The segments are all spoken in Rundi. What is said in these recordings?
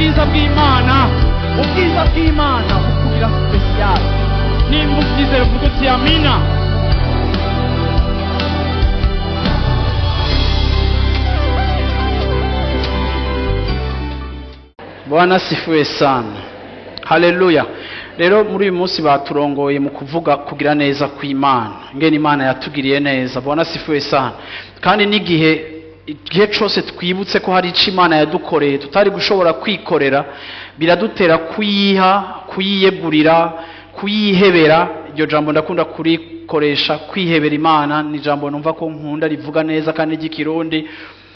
Ubwiza bw'Imana, ubwiza bw'Imana bukugira special. Nimba ubyizera uvuga uti amina. Bwana asifiwe sana. Haleluya. Rero muri uyu munsi baturongoye mu kuvuga kugira neza kw'Imana, ngene Imana yatugiriye neza. Bwana asifiwe sana. Kandi n'igihe igihe cose twibutse ko hari ico Imana yadukoreye tutari gushobora kwikorera, biradutera kuyiha, kuyiyegurira, kuyihebera. Iryo jambo ndakunda kurikoresha, kwihebera Imana ni jambo numva ko nkunda, rivuga neza kandi ry'ikirundi.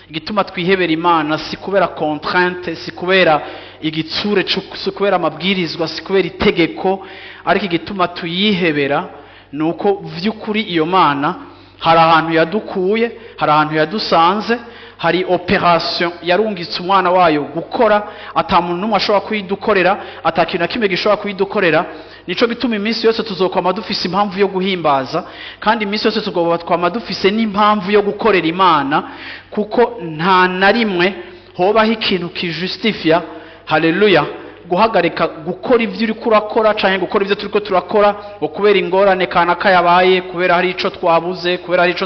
Igituma twihebera Imana si kubera contrainte, si kubera igitsure, si kubera amabwirizwa, si kubera itegeko, ariko igituma tuyihebera nuko vy'ukuri iyo Mana hari ahantu yadukuye, hari ahantu yadusanze, hari operation yarungitse umwana wayo gukora, ata muntu n'umwe ashobora kuyidukorera, ata kintu na kimwe gishobora kuyidukorera. Nico gituma iminsi yose tuzokwama dufise impamvu yo guhimbaza, kandi iminsi yose tuzokwama dufise n'impamvu yo gukorera Imana, kuko nta na rimwe hobaho ikintu kijustifia, haleluya, guhagarika gukora ivyo uriko urakora canke gukora ivyo turiko turakora ngo kubera ingorane kanaka yabaye, kubera hari ico twabuze, kubera hari ico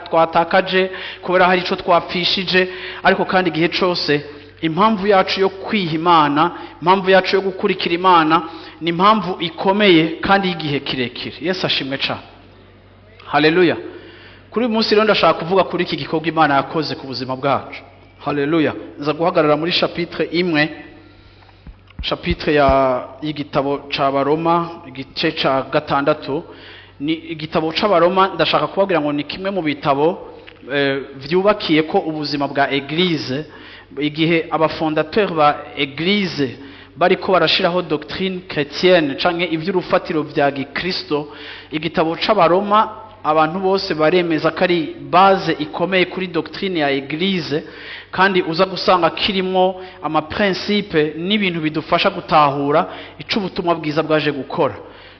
twatakaje, kubera hari ico twapfishije. Ariko kandi igihe cose impamvu yacu yo kwiha Imana, impamvu yacu yo gukurikira Imana ni impamvu ikomeye kandi y'igihe kirekire. Yesu ashimwe cane. Haleluya. Kuri uyu munsi rero ndashaka kuvuga kuri iki gikorwa Imana yakoze ku buzima bwacu. Haleluya. Nza guhagarara muri chapitre imwe, chapitre ya y'igitabo c'Abaroma, igice ca 6. Ni igitabo c'Abaroma, ndashaka kubabwira ngo ni kimwe mu bitabo vyubakiye ko ubuzima bwa Eglise. Igihe abafondateur ba Eglise bariko barashiraho doctrine chrétienne canke ivy'urufatiro vya Gikristo, igitabo c'Abaroma abantu bose baremeza ko ari base ikomeye kuri doctrine ya Eglise, kandi uza gusanga kirimo ama principe n'ibintu bidufasha gutahura ico ubutumwa bwiza bwaje gukora.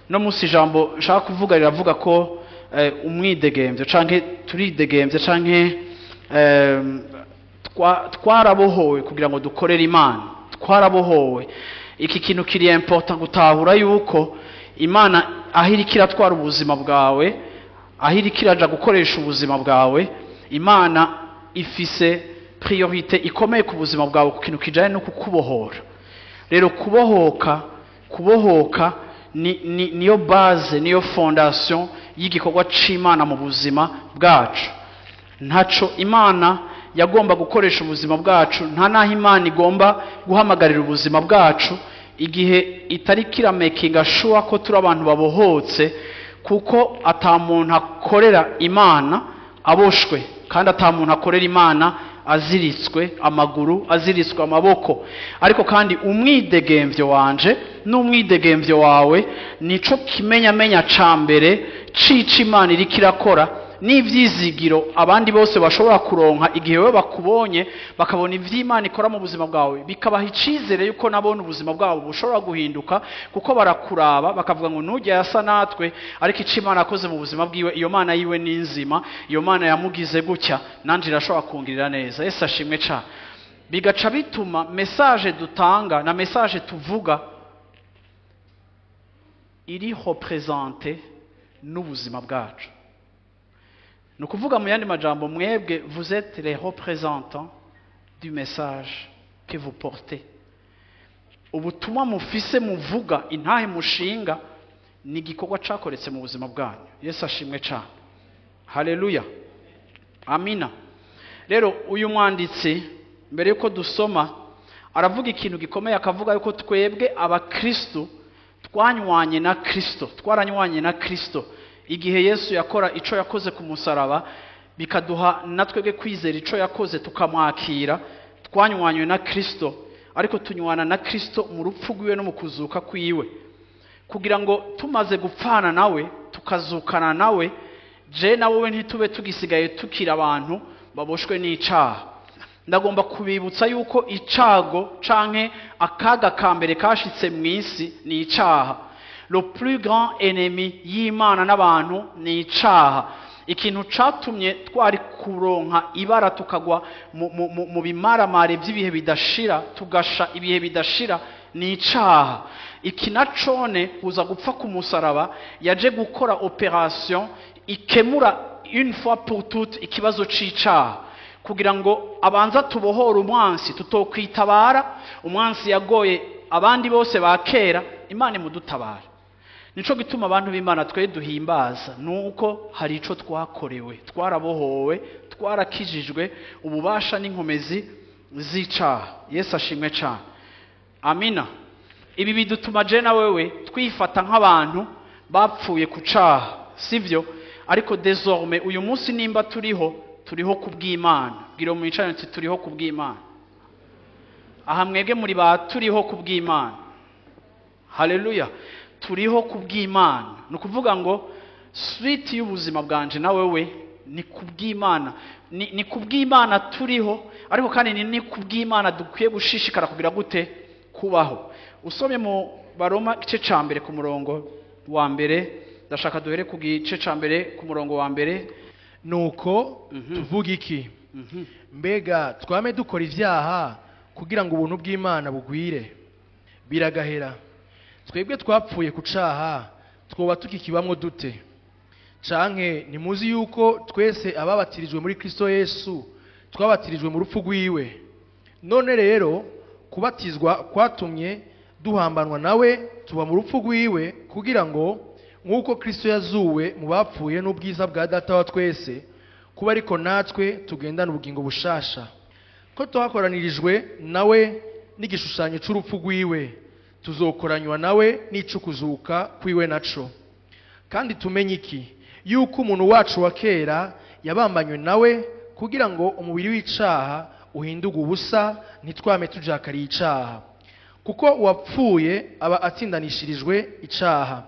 No musi ijambo nshaka kuvuga riravuga ko umwidegemvyo canke turidegemvye canke twarabohowe kugira ngo dukorere Imana. Twarabohowe. Iki kintu kiri important gutahura yuko Imana aho iriko iratwara ubuzima bwawe, aho iriko iraja gukoresha ubuzima bwawe, Imana ifise priorité ikomeye ku buzima bwawe ku kintu kijanye no kukubohora. Rero kubohoka ni niyo base, niyo fondation y'igikorwa c'Imana mu buzima bwacu. Ntaco Imana yagomba gukoresha ubuzima bwacu, nta naho Imana igomba guhamagarira ubuzima bwacu igihe itari kiramakinga sure ko turi abantu babohotse, kuko ata muntu akorera Imana aboshwe, kandi ata muntu akorera Imana aziritswe amaguru, aziritswe amaboko. Ariko kandi umwidegemvyo wanje n'umwidegemvyo wawe nico kimenyamenya ca mbere cica Imana iriko irakora, n'ivyizigiro abandi bose bashobora kuronka igihe we bakubonye, bakabona ivy'Imana ikora mu buzima bwawe, bikabaha icizere yuko nabona ubuzima bwabo bushobora guhinduka, kuko barakuraba bakavuga ngo nujya yasa natwe, ariko ico Imana yakoze mu buzima bwiwe, iyo Mana yiwe ni nzima, iyo Mana yamugize gutya, nanje irashobora kungirira neza. Yesu ashimwe cane. Bigaca bituma message dutanga na message tuvuga iri représenter n'ubuzima bwacu. Ni ukuvuga mu yandi majambo, mwebwe vous êtes les représentants du message que vous portez. Ubutumwa mufise muvuga, intahe mushinga, ni igikorwa cakoretse mu buzima bwanyu. Yesu ashimwe cane. Haleluya. Amina. Rero uyu mwanditsi mbere yuko dusoma aravuga ikintu gikomeye, akavuga yuko twebwe abakristo twanywanye na Kristo, twaranywanye na Kristo igihe Yesu yakora ico yakoze ku musaraba, bikaduha natwebwe kwizera ico yakoze tukamwakira. Twanywanywe na Kristo, ariko tunywana na Kristo mu rupfu rwiwe no mu kuzuka kwiwe, kugira ngo tumaze gupfana nawe tukazukana nawe, je na wowe ntitube tugisigaye tukira abantu baboshwe n'icaha. Ndagomba kubibutsa yuko icago canke akaga ka mbere kashitse mw'isi ni icaha. Le plus grand ennemi y'Imana n'abantu ni icaha. Ikintu catumye twari kuronka ibara tukagwa mu bimaramare by'ibihe bidashira, tugasha ibihe bidashira, ni icaha. Iki nacone kuza gupfa ku musaraba, yaje gukora opération ikemura une fois pour toutes ikibazo c'icaha, kugira ngo abanza tubohore umwansi tutokwitabara. Umwansi yagoye abandi bose ba kera, Imana imudutabara. Nico gituma abantu b'Imana twe duhimbaza nuko hari ico twakorewe, twarabohowe, twarakijijwe ububasha n'inkomezi z'icaha. Yesu ashimwe cane. Amina. Ibi bidutuma je na wewe twifata nk'abantu bapfuye ku caha, sivyo? Ariko désormais uyu munsi nimba turiho, turiho ku bw'Imana. Bwira mwicaranye uti turiho ku bw'Imana. Aha mwebwe muri ba turiho ku bw'Imana. Haleluya. Turiho ku bw'Imana, ni ukuvuga ngo suite y'ubuzima bwanje na wewe ni ku bw'Imana, ni ku bw'Imana turiho, ariko kandi ni ku bw'Imana dukwiye gushishikara kugira gute? Kubaho. Usomye mu Baroma igice ca mbere ku murongo wa mbere, ndashaka duhere ku gice ca mbere ku murongo wa mbere. Nuko tuvuga iki? Mbega twame dukora ibyaha kugira ngo ubuntu bw'Imana bugwire? Biragahera! Twebwe twapfuye ku caha, twoba tukikibamwo dute? Canke ntimuzi yuko twese ababatirijwe muri Kristo Yesu twabatirijwe mu rupfu rwiwe? None rero kubatizwa kwatumye duhambanwa nawe, tuba mu rupfu rwiwe, kugira ngo nk'uko Kristo yazuwe mu bapfuye n'ubwiza bwa Data wa twese, kuba ariko natwe tugendana ubugingo bushasha. Ko twakoranirijwe nawe n'igishushanyo c'urupfu rwiwe, tuzokoranywa nawe n'icukuzuka kwiwe naco. Kandi tumenye iki, yuko umuntu wacu wa kera yabambanywe nawe, kugira ngo umubiri w'icaha uhindurwe ubusa, ntitwame tujakariye icaha. Kuko uwapfuye aba atsindanishirijwe icaha.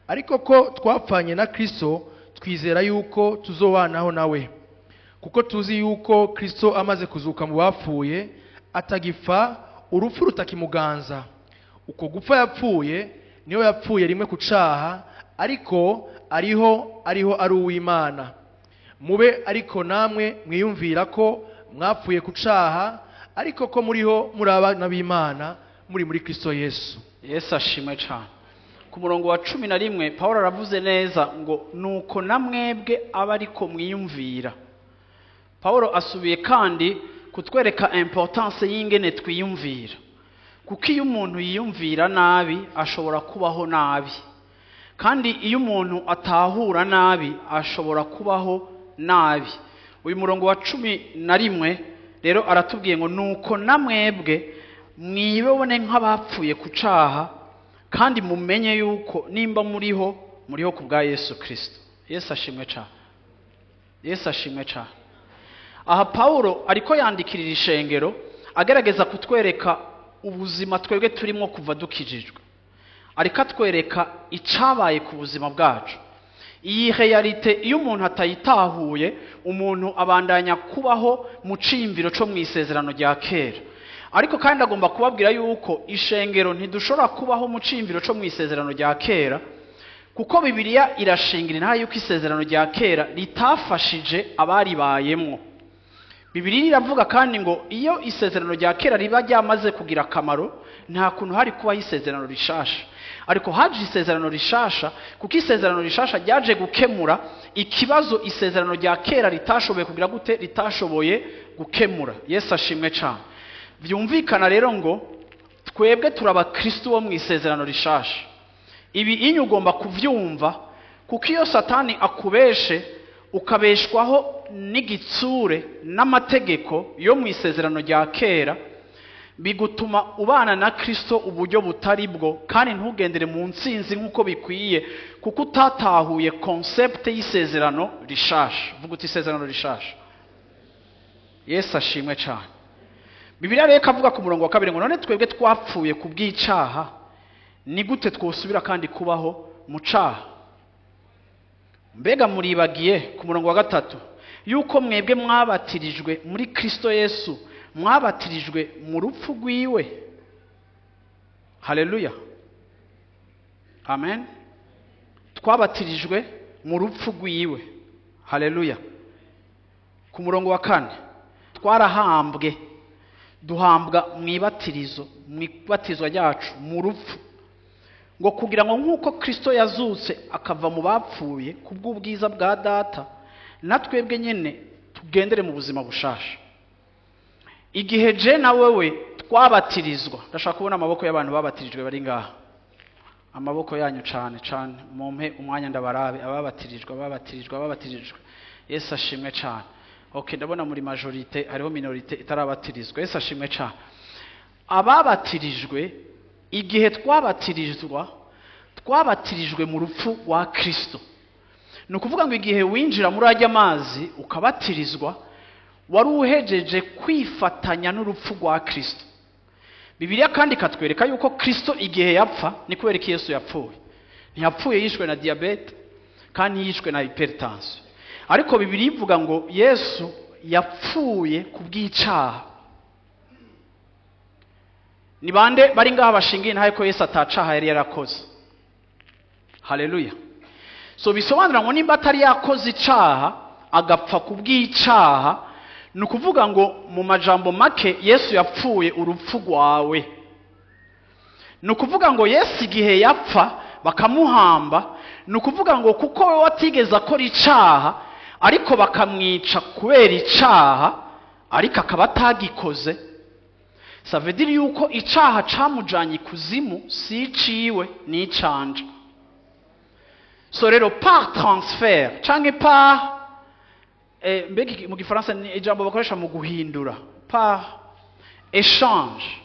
Ariko ko twapfanye na Kristo, twizera yuko tuzobanaho nawe. Kuko tuzi yuko Kristo amaze kuzuka mu bapfuye atagipfa, urupfu rutakimuganza. Uko gupfa yapfuye, niyo yapfuye rimwe ku caha, ariko ariho ari uw'Imana. Mube ariko namwe mwiyumvira ko mwapfuye ku caha, ariko ko muriho muri abana b'Imana muri muri Kristo Yesu. Yesu ashimwe cyane. Ku murongo wa 11 Paul aravuze neza ngo nuko namwebwe aba ariko mwiyumvira. Paul asubiye kandi kutwereka importance y'ingene twiyumvira, kuko iyo umuntu yiyumvira nabi ashobora kubaho nabi, kandi iyo umuntu atahura nabi ashobora kubaho nabi. Uyu murongo wa 11 rero aratubwiye ngo nuko namwebwe mwibone nk'abapfuye ku caha, kandi mumenye yuko nimba muriho, muriho ku bwa Yesu Kristo. Yesu ashimwe cyane. Yesu ashimwe cyane. Aha Paulo ariko yandikirira ishengero agerageza kutwereka ubuzima twebwe turimo kuva dukijijwe, ariko atwereka icabaye ku buzima bwacu. Iyi réalité iyo umuntu atayitahuye, umuntu abandanya kubaho mu ciyumviro co mu isezerano rya kera. Ariko kandi agomba kubabwira yuko ishengero ntidushobora kubaho mu ciyumviro co mu isezerano rya kera, kuko Bibiliya irashingira intahe yuko isezerano rya kera ritafashije abaribayemwo. Bibiliya iravuga kandi ngo iyo isezerano rya kera riba ryamaze kugira akamaro, nta kuntu hari kubaho isezerano rishasha. Ariko haje isezerano rishasha, kuko isezerano rishasha ryaje gukemura ikibazo isezerano rya kera ritashoboye kugira gute? Ritashoboye gukemura. Yesu ashimwe cyane. Byumvikana rero ngo twebwe turi abakristo bo mu isezerano rishasha. Ibi inyu ugomba kuvyumva, kuko iyo Satani akubeshe ukabeshwaho n'igitsure n'amategeko yo mu isezerano rya kera, bigutuma ubana na Kristo uburyo butari bwo, kandi ntugendere mu ntsinzi nk'uko bikwiye, kuko utatahuye concept y'isezerano rishasha. Vuga uti isezerano rishasha. Yesu ashimwe cyane. Bibiliya rero ikavuga ku murongo wa 2 ngo none twebwe twapfuye ku bw'icaha, ni gute twosubira kandi kubaho mu caha? Mbega muribagiye ku murongo wa 3 yuko mwebwe mwabatirijwe muri Kristo Yesu, mwabatirijwe mu rupfu rwiwe? Haleluya, amen. Twabatirijwe mu rupfu rwiwe. Haleluya. Ku murongo wa 4, twarahambwe, duhambwa mu ibatirizo, mu ibatizwa ryacu mu rupfu, ngo kugira ngo nk'uko Kristo yazutse akava mu bapfuye kubw'ubwiza bwa Data, natwebwe nyene tugendere mu buzima bushasha. Igihe je na wewe twabatirizwa, ndashaka kubona amaboko y'abantu babatirijwe bari ngaha, amaboko yanyu cane cane, mumpe umwanya ndabarabe ababatirijwe, ababatirijwe, ababatirijwe. Yesu ashimwe cane. Okay, ndabona muri majorité, hariho minorité itarabatirizwa. Yesu ashimwe cane. Ababatirijwe, igihe twabatirizwa, twabatirijwe mu rupfu rwa Kristo. Ni ukuvuga ngo igihe winjira muri ajya amazi ukabatirizwa, wari uhejeje kwifatanya n'urupfu rwa Kristo. Bibiliya kandi ikatwereka yuko Kristo igihe yapfa, ni kubera ko Yesu yapfuye, ntiyapfuye yishwe na diabète kandi yishwe na hypertension, ariko Bibiliya ivuga ngo Yesu yapfuye ku bw'icaha. Ni bande bari ngaha bashingiye intahe ko Yesu atacaha yari yarakoze? Haleluya. So bisobanura ngo nimba atari yakoze icaha agapfa ku bw'icaha, ni ukuvuga ngo mu majambo make Yesu yapfuye urupfu rwawe. Ni ukuvuga ngo Yesu igihe yapfa bakamuhamba, ni ukuvuga ngo kuko we watigeze akora icaha, ariko bakamwica kubera icaha, ariko akaba atagikoze, ça veut dire yuko icaha camujanye ikuzimu si iciwe, ni icanje. So rero par transfert canke par mbega mu gifaransa ni ijambo bakoresha mu guhindura, par échange,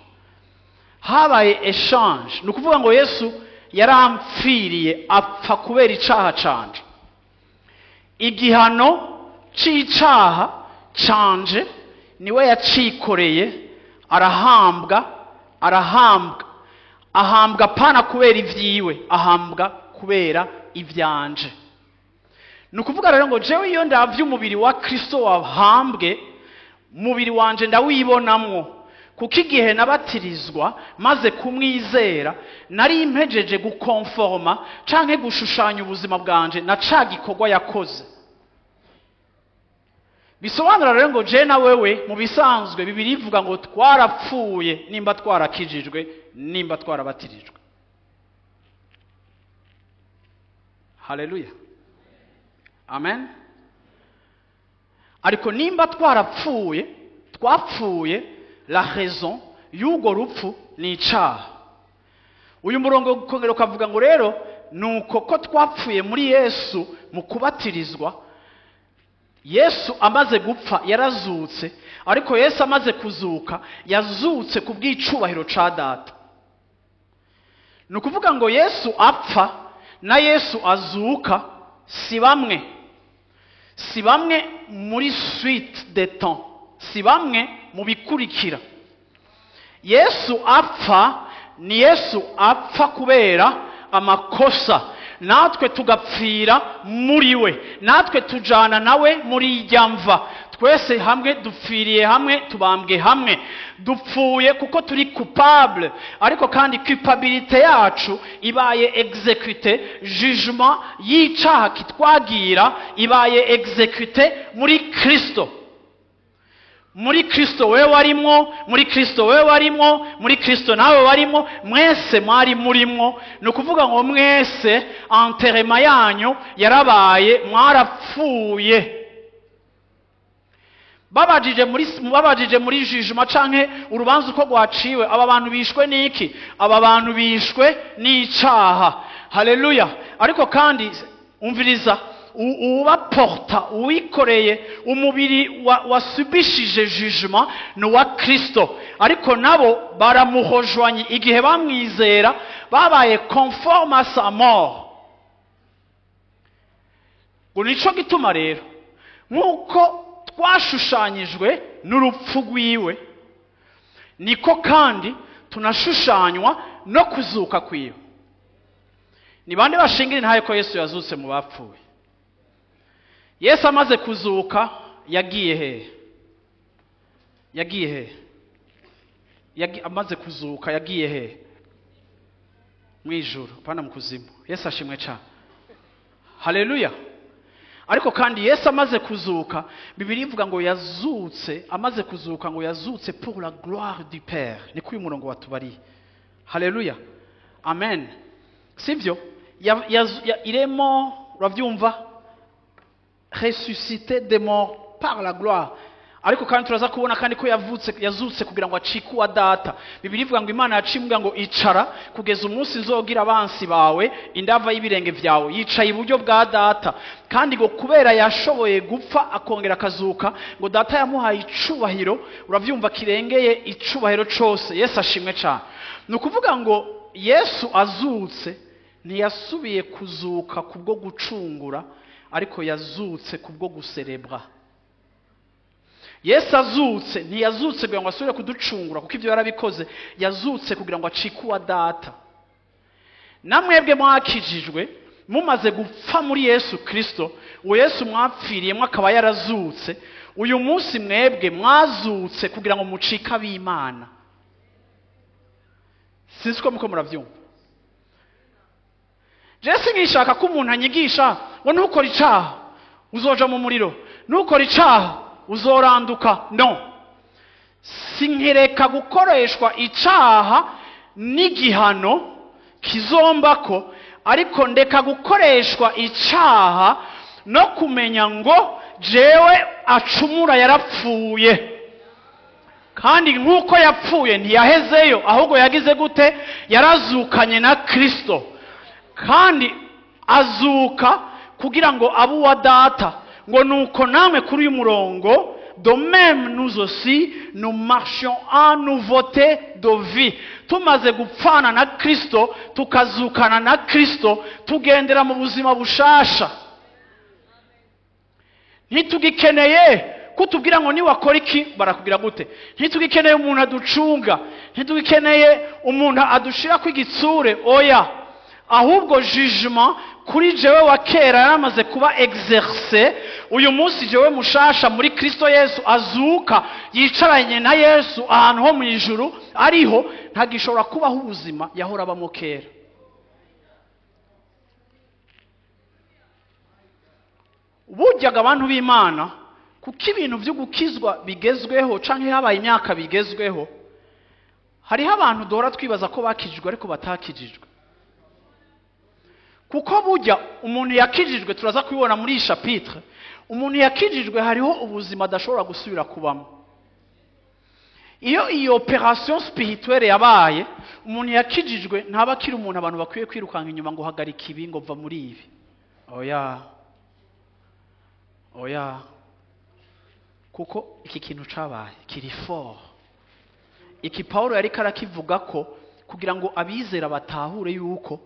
habaye échange. Ni ukuvuga ngo Yesu yarampfiriye, apfa kubera icaha canje. Igihano c'icaha canje niwe yacikoreye, arahambwa, arahambwa, ahambwa pana kubera ivyiwe, ahambwa kubera ivyanje. Ni ukuvuga rero ngo jewe iyo ndavye umubiri wa Kristo wahambwe, umubiri wanje ndawibonamwo, kuko igihe nabatirizwa maze kumwizera, nari impejeje gukonforma canke gushushanya ubuzima bwanje na ca gikorwa yakoze. Bisobanura rero ngo je na wewe mu bisanzwe Bibiliya ivuga ngo twarapfuye nimba twarakijijwe, nimba twarabatirijwe. Haleluya, amen. Ariko nimba twarapfuye, twapfuye, la raison y'urwo rupfu ni icaha. Uyu murongo ukongera ukavuga ngo rero nuko ko twapfuye muri Yesu mu kubatirizwa, Yesu amaze gupfa yarazutse, ariko Yesu amaze kuzuka yazutse ku bw'icubahiro ca Data. Ni ukuvuga ngo Yesu apfa na Yesu azuka si bamwe, si bamwe muri suite de temps, si bamwe mu bikurikira. Yesu apfa ni Yesu apfa kubera amakosa, natwe tugapfira muri we, natwe tujana nawe muri ijya mva, twese hamwe dupfiriye hamwe, tubambwe hamwe, dupfuye kuko turi coupable, ariko kandi culpabilité yacu ibaye exécuté, jugement y'icaha kitwagira ibaye exécuté muri Kristo. Muri Kristo wewe warimwo, muri Kristo wewe warimwo, muri Kristo nawe warimwo, mwese mwari murimwo. Ni ukuvuga ngo mwese enterrement yanyu yarabaye, mwarapfuye. Babajije muri jugement canke urubanza uko rwaciwe, aba bantu bishwe niki? Aba bantu bishwe n'icaha. Haleluya. Ariko kandi umviriza, ubaporta, uwikoreye umubiri wasubishije jugement ni uwa Kristo, ariko nabo baramuhojwanye igihe bamwizera, babaye conforme à sa mort. Ngo nico gituma rero nk'uko twashushanyijwe n'urupfu rwiwe, niko kandi tunashushanywa no kuzuka kwiwe. Ni bande bashingira intahe ko Yesu yazutse mu bapfuye? Yesu amaze kuzuka yagiye hehe? Yagiye hehe? Amaze kuzuka yagiye hehe? Mu ijuru, apana mu kuzimu. Yesu ashimwe cyane. Haleluya. Ariko kandi Yesu amaze kuzuka, Bibiliya ivuga ngo yazutse, amaze kuzuka ngo yazutse pour la gloire du Père. Niko uyu murongo watubariye. Haleluya, amen. Sibyo? Iremo, urabyumva, ressuscité des morts par la gloire. Ariko kandi turaza kubona kandi ko yavutse, yazutse kugira ngo acike uwa Data. Bibiliya ivuga ngo Imana yaciye ngo icara kugeza umunsi nzogira abansi bawe indava y'ibirenge byawe. Yicaye iburyo bwa Data. Kandi ngo kubera yashoboye gupfa akongera akazuka, ngo Data yamuhaye icubahiro, urabyumva, kirengeye icubahiro cose. Yesu ashimwe cyane. Ni ukuvuga ngo Yesu azutse ntiyasubiye kuzuka kubwo gucungura, ariko yazutse kubwo guserebwa. Yesu azutse ntiyazutse kugira ngo asubire kuducungura, kuko ibyo yarabikoze. Yazutse kugira ngo acike uwa Data. Namwebwe mwakijijwe mumaze gupfa muri Yesu Kristo, uwo Yesu mwapfiriyemo akaba yarazutse, uyu munsi mwebwe mwazutse kugira ngo mucike ab'Imana. Sinzi ko muko murabyumva. Jesi nkishaka ko umuntu anyigisha ngo ntukore icaha uzoja mu muriro, ntukore icaha uzoranduka. No, sinkireka gukoreshwa icaha n'igihano kizombako, ariko ndeka gukoreshwa icaha no kumenya ngo jewe acumura yarapfuye, kandi nk'uko yapfuye ntiyahezeyo, ahubwo yagize gute? Yarazukanye na Kristo, kandi azuka kugira ngo abe uwa Data. Ngo nuko namwe kuri uyu murongo, de même nous aussi nous marchions en nouveauté de vie. Tumaze gupfana na Kristo tukazukana na Kristo, tugendera mu buzima bushasha. Ntitugikeneye kutubwira ngo niwakora iki barakubwira gute. Ntitugikeneye umuntu aducunga, ntitugikeneye umuntu adushira ku igitsure. Oya, ahubwo jugement kuri jewe wa kera yaramaze kuba exercé. Uyu munsi jewe mushasha muri Kristo Yesu azuka yicaranye na Yesu ahantu ho mu ijuru, ariho ntagishobora kubaho ubuzima yahora abamo kera. Buryaga abantu b'Imana, kuko ibintu byo gukizwa bigezweho canke habaye imyaka bigezweho, hariho abantu duhora twibaza ko bakijijwe ariko batakijijwe. Kuko burya umuntu yakijijwe, turaza kubibona muri iyi chapitre, umuntu yakijijwe hariho ubuzima adashobora gusubira kubamo. Iyo iyo operation spirituelle yabaye, umuntu yakijijwe ntaba akiri umuntu abantu bakwiye kwirukanka inyuma ngo hagarika ibi, ngo va muri ibi. Oya, oya, kuko iki kintu cabaye kiri fort. Iki Paulo yariko arakivuga ko kugira ngo abizera batahure yuko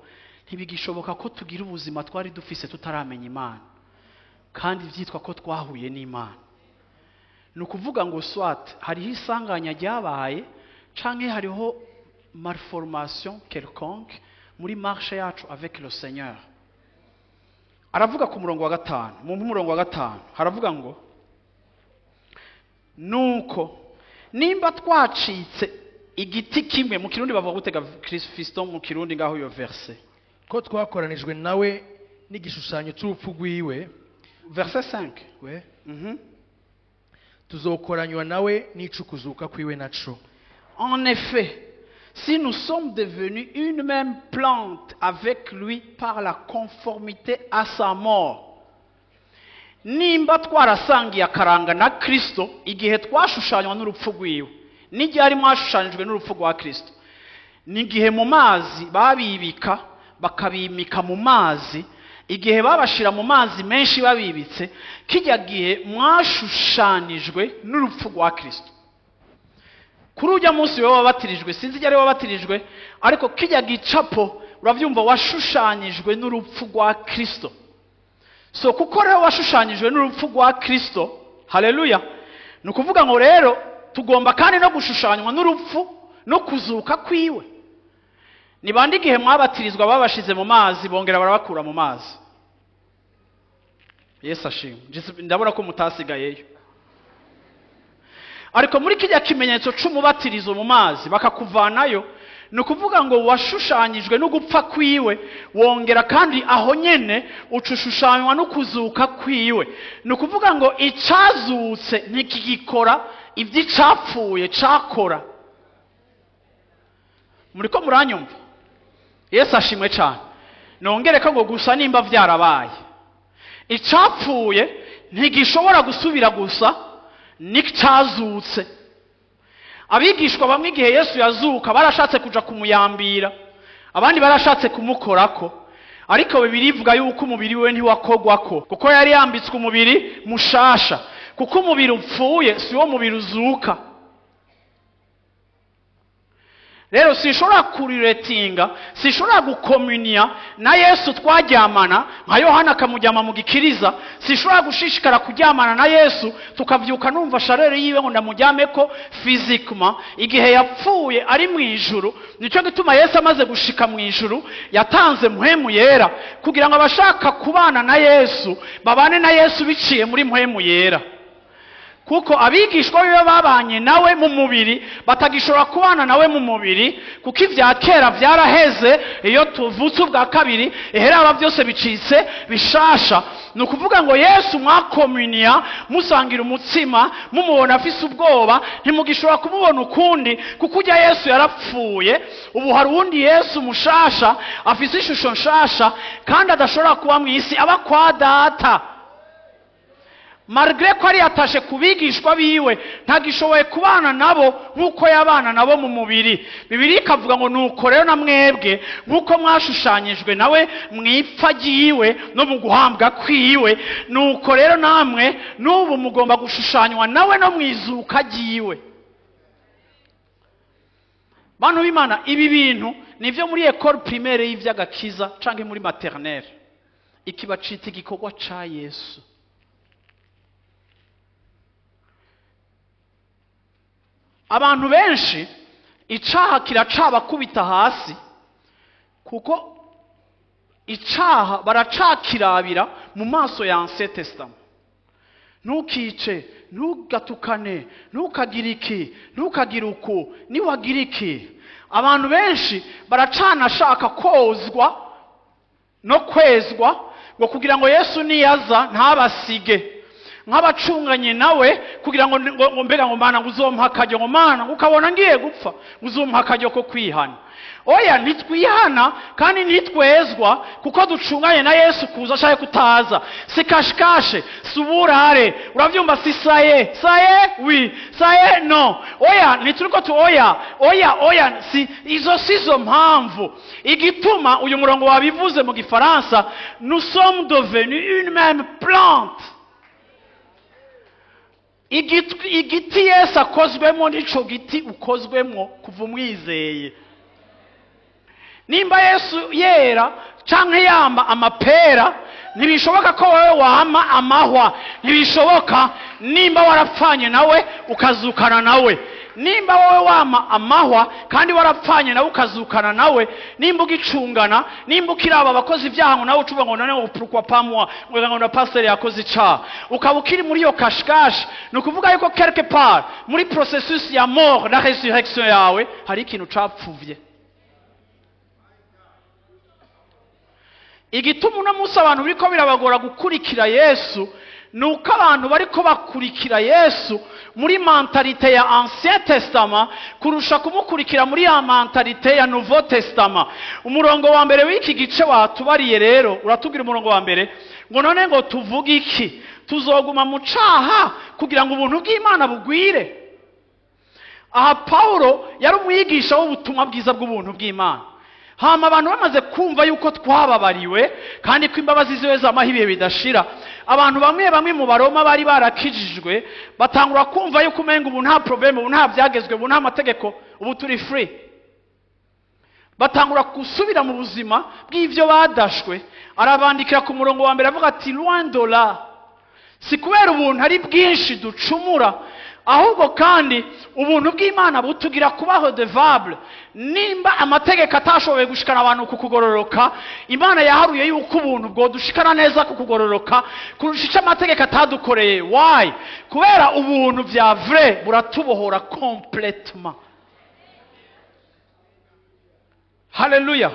ntibigishoboka ko tugira ubuzima twari dufise tutaramenya Imana, kandi byitwa ko twahuye n'Imana. Ni ukuvuga ngo soit hariho isanganya ryabaye, canke hariho malformation quelconque muri marche yacu avec le Seigneur. Aravuga ku murongo wa 5, mu murongo wa 5 haravuga ngo nuko nimba twacitse igiti kimwe. Mu Kirundi bavuga gutega Fiston mu Kirundi ngaho iyo verset, ko twakoranijwe nawe n'igishushanyo cy'urupfu rwiwe. Verset 5. We tuzokoranywa nawe n'icukuzuka kwiwe naco. En effet, si nous sommes devenus une même plante avec lui par la conformité à sa mort. Nimba twarasangiye akaranga na Kristo igihe twashushanywa n'urupfu rwiwe, n'igihe ari mwashushanyijwe n'urupfu rwa Kristo, n'igihe mu mazi babibika bakabimika mu mazi, igihe babashira mu mazi menshi babibitse, kijya gihe mwashushanijwe n'urupfu rwa Kristo. Kuri ujya munsi wewe wabatirijwe, sinzi igihe ari wabatirijwe, ariko kijya gicapo uravyumva washushanyijwe n'urupfu rwa Kristo. So kuko rero washushanyijwe n'urupfu rwa Kristo, haleluya, ni ukuvuga ngo rero tugomba kandi no gushushanywa n'urupfu no kuzuka kwiwe. Ni bande igihe mwabatirizwa babashize mu mazi bongera barabakura mu mazi? Yesu ashimwe. Ndabona ko mutasigayeyo. Ariko muri kijya kimenyetso c'umubatirizo mu mazi bakakuvanayo, Ni ukuvuga ngo washushanyijwe no gupfa kwiwe, wongera kandi aho nyene ucushushanywa no kuzuka kwiwe. Ni ukuvuga ngo icazutse ntikigikora iby'icapfuye cakora. Muriko muranyumva? Yesu ashimwe cyane. Nongere ko ngo gusa nimba vyarabaye, icapfuye ntigishobora gusubira gusa n'icazutse. Abigishwa bamwe igihe Yesu yazuka barashatse kuja kumuyambira, abandi barashatse kumukorako, ariko Bibiliya ivuga yuko umubiri we ntiwakogwako, kuko yari yambitswe umubiri mushasha. Kuko umubiri upfuye si wo mubiri uzuka. Rero sinshobora kuriretinga, sinshobora gukomunia na Yesu twaryamana nka Yohana akamujyama mu gikiriza. Sinshobora gushishikara kuryamana na Yesu tukavyuka numva sharere yiwe ngo ndamuryameko physiquement igihe yapfuye ari mu ijuru. Nico gituma Yesu amaze gushika mu ijuru yatanze Mpwemu Yera kugira ngo abashaka kubana na Yesu babane na Yesu biciye muri Mpwemu Yera. Kuko abigishwa biwe babanye nawe mu mubiri batagishobora kubana nawe mu mubiri, kuko ivya kera vyaraheze. Iyo tuvutse ubwa kabiri iheraba byose bicitse bishasha. Ni ukuvuga ngo Yesu mwakomunia musangira umutsima mumubona afise ubwoba, ntimugishobora kumubona ukundi, kuko ujya Yesu yarapfuye. Ubu hari uwundi Yesu mushasha afise ishusho nshasha kandi adashobora kuba mu isi, aba kwa Data. Malgré ko ari yatashe kubigishwa biwe, ntagishoboye kubana nabo nkuko yabana nabo mu mubiri. Bibiliya ikavuga ngo nuko rero na mwebwe nkuko mwashushanyijwe nawe mwipfa ryiwe no mu guhambwa kwiwe, nuko rero namwe n'ubu mugomba gushushanywa nawe no mwizuka ryiwe. Bantu b'Imana, ibi bintu nivyo muri école primaire y'ivy'agakiza canke muri maternelle. Iki bacita igikorwa ca Yesu. Abantu benshi icaha kiracabakubita hasi, kuko icaha baracakirabira mu maso ya Ancien Testament. Ntukice, ntugatukane, ntukagire iki, ntukagire uku, niwagira iki. Abantu benshi baracanashaka kozwa no kwezwa ngo kugira ngo Yesu niyaza ntabasige nk'abacunganye nawe, kugira ngo mbega ngo Mana ngo uzompa akaryo, ngo Mana ukabona ngiye gupfa uzompa akaryo ko kwihana. Oya, ntitwihana kandi ntitwezwa kuko ducunganye na Yesu kuza ashaka kutaza. Si kashikashe, si uburare, uravyumva, si saye saye oui saye no. Oya, ntituriko tu oya oya oya, si izo sizo mpamvu. Igituma uyu murongo wabivuze mu gifaransa, nous sommes devenus une même plante. Igiti Yesu akozwemo nico giti ukozwemo kuva umwizeye. Nimba Yesu yera canke yamba amapera, ntibishoboka ko wewe wama amahwa. Ntibishoboka nimba warapfanye nawe ukazukana nawe. Nimba wowe wama amahwa kandi warapfanye nawe ukazukana nawe, nimba ugicungana, nimba ukiraba abakozi ibyaha ngo nawe ucuba ngo none pourquoi pas moi, ngo na pasteur yakoze icaha, ukaba ukiri muri iyo kashkash, ni ukuvuga yuko quelque part muri processus ya mort na résurrection yawe hari ikintu capfuvye. Igituma uno munsi abantu biriko birabagora gukurikira Yesu nuko abantu bariko bakurikira Yesu muri mentalite ya Ancien Testament kurusha kumukurikira muri ya mentalite ya Nouveau Testament. Umurongo wa mbere w'iki gice watubariye rero uratubwira umurongo wa mbere ngo none ngo tuvuge iki? Tuzoguma mu caha kugira ngo ubuntu bw'Imana bugwire? Aha Paulo yari umwigisha w'ubutumwa bwiza bw'ubuntu bw'Imana. Hama abantu bamaze kumva yuko twababariwe kandi ko imbabazi ziwe zamaho ibihe bidashira, abantu bamwe bamwe mu Baroma bari barakijijwe batangura kumva yuko umenga ubu nta problème, ubu nta byagezwe, ubu nta mategeko, ubu turi free. Batangura gusubira mu buzima bw'ivyo badashwe. Arabandikira ku murongo wa mbere avuga ati loin de là, si kubera ubuntu ari bwinshi ducumura, ahubwo kandi ubuntu bw'Imana butugira kubaho redevable. Nimba amategeko atashoboye gushikana abantu ku kugororoka, Imana yaharuye yuko ubuntu bwodushikana neza ku kugororoka kurusha ico amategeko atadukoreye. Why? Kubera ubuntu vya vrai buratubohora complètement. Haleluya,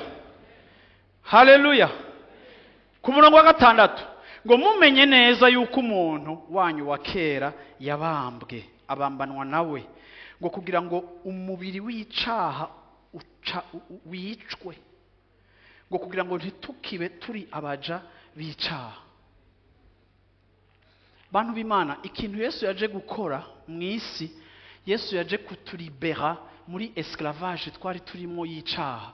haleluya. Ku murongo wa 6 ngo mumenye neza yuko umuntu wanyu wa kera yabambwe, abambanwa nawe, ngo kugira ngo umubiri w'icaha wicwe, ngo kugira ngo ntitukibe turi abaja b'icaha. Bantu b'Imana, ikintu Yesu yaje gukora mu isi, Yesu yaje kuturibera muri esclavage twari turimo y'icaha.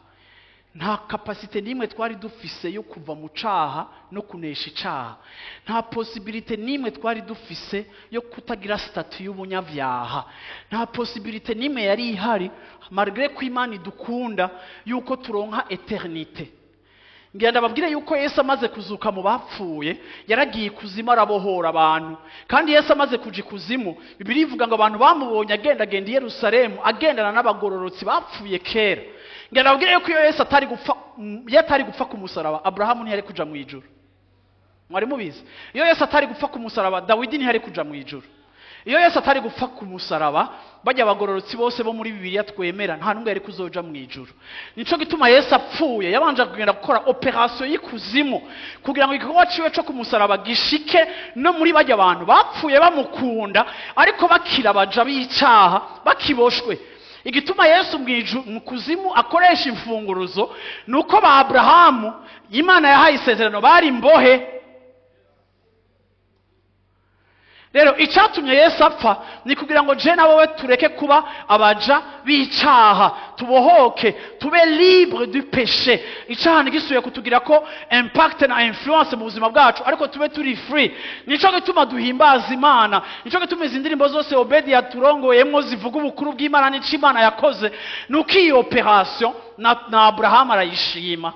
Nta capacité nimwe twari dufise yo kuva mu caha no kunesha icaha. Nta possibilité nimwe twari dufise yo kutagira statut y'ubunyavyaha. Nta possibilité nimwe yari ihari, malgré ko Imana idukunda, yuko turonka éternité. Ngira ndababwire yuko Yesu amaze kuzuka mu bapfuye yaragiye ikuzimu arabohora abantu. Kandi Yesu amaze kuja ikuzimu, Bibiliya ivuga ngo abantu bamubonye agendagenda i Yerusalemu, agendana n'abagororotsi bapfuye kera. Ngira ndababwire yuko iyo Yesu atari gupfa, iyo atari gupfa ku musaraba, Abrahamu ntiyari kuja mu ijuru. Mwari mubizi? Iyo Yesu atari gupfa ku musaraba, Dawidi ntiyari kuja mu ijuru. Iyo Yesu atari gupfa ku musaraba, bajya abagororotsi bose bo muri Bibiliya twemera, nta n'umwe yari kuzoja mu ijuru. Nico gituma Yesu apfuye yabanje kugenda gukora operation y'ikuzimu kugira ngo igikorwa ciwe co ku musaraba gishike no muri bajya abantu bapfuye bamukunda, ariko bakira baja b'icaha, bakiboshwe. Igituma Yesu mu kuzimu akoresha imfunguruzo nuko ba Abrahamu Imana yahaye isezerano bari imbohe. Rero icatumye Yesu apfa ni kugira ngo je na wowe tureke kuba abaja b'icaha, tubohoke, tube libre du péché. Icaha ntigisubiye kutugira ko impact na influence mu buzima bwacu, ariko tube turi free. Nico gituma duhimbaza Imana, nico gituma izi ndirimbo zose Obedi yaturongoyemwo zivuga ubukuru bw'Imana n'ico Imana yakoze. Nuko iyi operation na Abraham arayishima.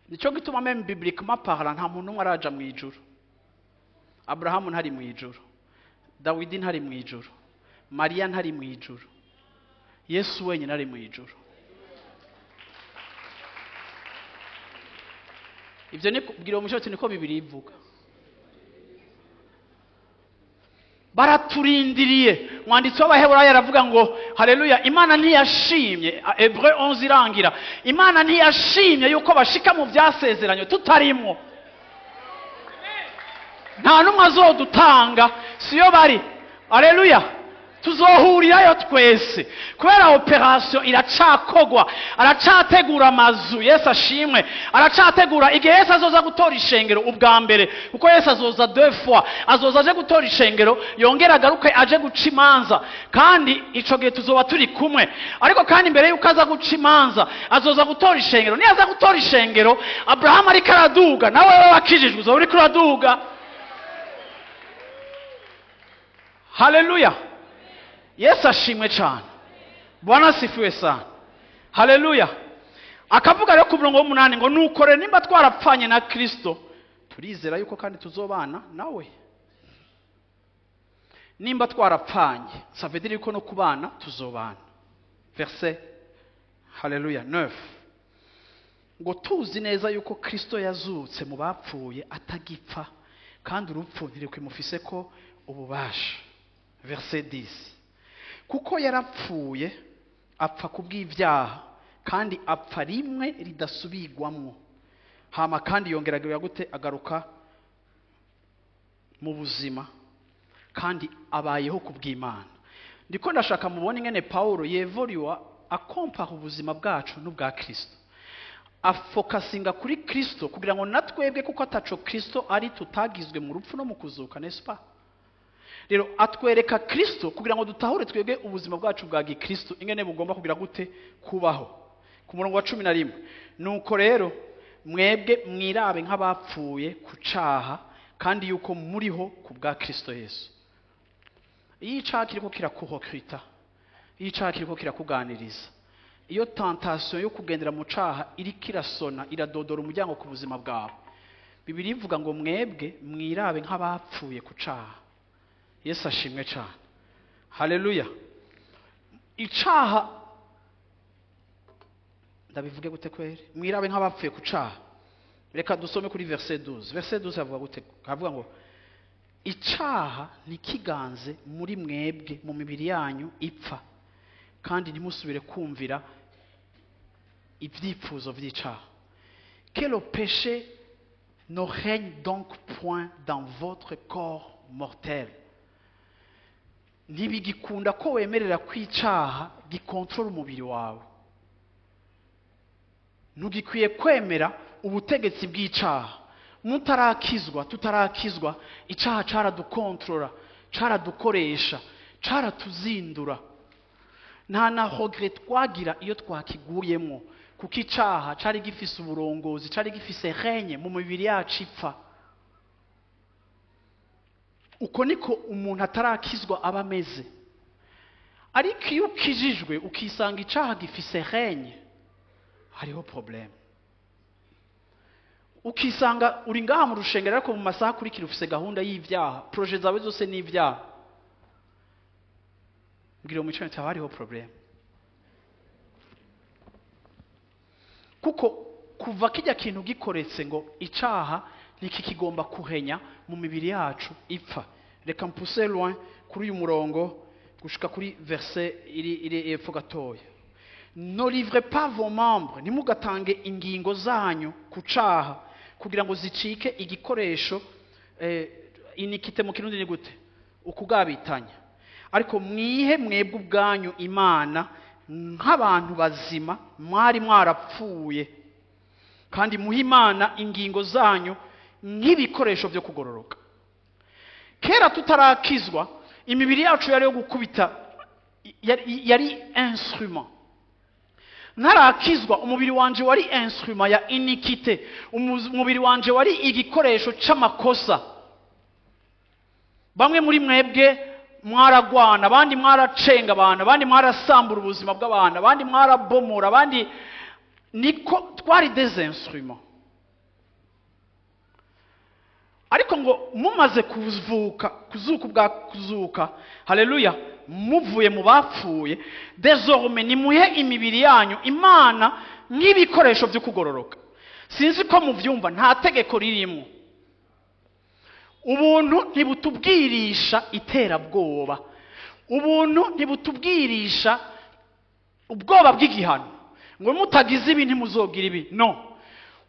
Nico gituma même bibliquement parlant nta muntu n'umwe araja mu ijuru. Abrahamu ntari mu ijuru, Dawidi ntari mu ijuru, Mariya ntari mu ijuru, Yesu wenyine ari mu ijuru. Ibyo ni kubwira umushyotsi, niko Bibiliya ivuga. Baraturindiriye. Mwanditsi w'Abaheburayo aravuga ngo haleluya, Imana ntiyashimye, Hébreux 11 irangira, Imana ntiyashimye yuko bashika mu byasezeranye tutarimwo. Nta n'umwe azodutanga, siyo bari. Haleluya, tuzohurirayo twese kubera operation iracakogwa. Aracategura amazu, Yesu ashimwe, aracategura igihe Yesu azoza gutora ishengero ubwa mbere, kuko Yesu azoza deux fois. Azoza aje gutora ishengero, yongera agaruke aje guca imanza, kandi ico gihe tuzoba turi kumwe. Ariko kandi mbere yuko aza guca imanza azoza gutora ishengero. Niyo aza gutora ishengero, Abrahamu ariko araduga, nawe wewe wakijijwe uzoba uriko uraduga. Haleluya, Yesu ashimwe cyane. Bwana asifiwe sana. Haleluya. Akavuga rero ku murongo w'umunani ngo nuko rero nimba twarapfanye na Kristo, turizera yuko kandi tuzobana nawe. Nimba twarapfanye, ça veut dire yuko no kubana tuzobana. Verset, haleluya, 9 ngo tuzi neza yuko Kristo yazutse mu bapfuye atagipfa, kandi urupfu ntirukimufise ko ububasha. Verset 10 kuko yarapfuye apfa kubw'ibyaha, kandi apfa rimwe ridasubirwamwo, hama kandi yongera gute agaruka mu buzima, kandi abayeho kubw'Imana. Ndiko ndashaka mubone ingene Paulo yevoriwa akompara ubuzima bwacu n'ubwa Kristo, afokasinga kuri Kristo kugira ngo natwebwe, kuko ataco Kristo ari tutagizwe mu rupfu no mu kuzuka, n'est-ce pas? Rero atwereka Kristo kugira ngo dutahure twebwe ubuzima bwacu bwa gikristo ingene bugomba kugira gute kubaho. Ku murongo wa 11 nuko rero mwebwe mwirabe nk'abapfuye ku caha, kandi yuko muriho ku bwa Kristo Yesu. Iyo icaha kiriko kirakuhokrita, iyo icaha kiriko kirakuganiriza, iyo tentation yo kugendera mu caha iriko irasona, iradodora umuryango ku buzima bwawe, Bibiliya ivuga ngo mwebwe mwirabe nk'abapfuye ku caha. Yesu ashimwe cyane. Haleluya. Icaha ndabivuge gute kweri? Mwirabe nk'abapfuye ku caha. Reka dusome kuri verset 12. Verset 12 avuga gute? Avuga ngo icaha ntikiganze muri mwebwe mu mibiri yanyu ipfa, Kandi ntimusubire kumvira ibyifuzo by'icaha. Que le péché ne règne donc point dans votre corps mortel. Ntibigikunda ko wemerera ko icaha gikontorora umubiri wawe. Ntugikwiye kwemera ubutegetsi bw'icaha. Mutarakizwa, tutarakizwa, icaha caradukontorora, caradukoresha, caratuzindura. Nta na regret twagira iyo twakiguyemo, kuko icaha cari gifise uburongozi, cari gifise règne mu mibiri yacu ipfa. Uko niko umuntu atarakizwa aba ameze. Ariko iyo ukijijwe ukisanga icaha gifise règne, hariho problème. Ukisanga uri ngaha mu rushengero, ariko mu masaha akurikira ufise gahunda y'ibyaha, projets zawe zose ni ibyaha, mbwira mu mico haba hariho problème. Kuko kuva kijya kintu gikoretse ngo icaha ntikikigomba kuhenya mu mibiri yacu ipfa. Reka mpuse loin kuri uyu murongo gushika kuri verset iri epfo gatoya. Ne livrez pas vos membres, ntimugatange ingingo zanyu ku caha kugira ngo zicike igikoresho. Iniquité mu Kirundi ni gute? Ukugabitanya. Ariko mwihe mwebwe ubwanyu Imana nk'abantu bazima mwari mwarapfuye, kandi muhe Imana ingingo zanyu nk'ibikoresho byo kugororoka. Kera tutarakizwa, imibiri yacu yari yo gukubita, yari instrument. Ntarakizwa, umubiri wanje wari instrument ya iniquité, umubiri wanje wari igikoresho c'amakosa. Bamwe muri mwebwe mwaragwana, abandi mwaracenga abantu, abandi mwarasambura ubuzima bw'abantu, abandi mwarabomora, abandi niko twari des instruments. Ariko ngo mumaze kuvuka, kuzuka ubwa kuzuka, haleluya, muvuye mu bapfuye, désormais nimuhe imibiri yanyu Imana nk'ibikoresho byo kugororoka. Sinzi ko muvyumva, nta tegeko ririmo. Ubuntu ntibutubwirisha iterabwoba, ubuntu ntibutubwirisha ubwoba bw'igihano ngo mutagize ibi ntimuzogira ibi. No,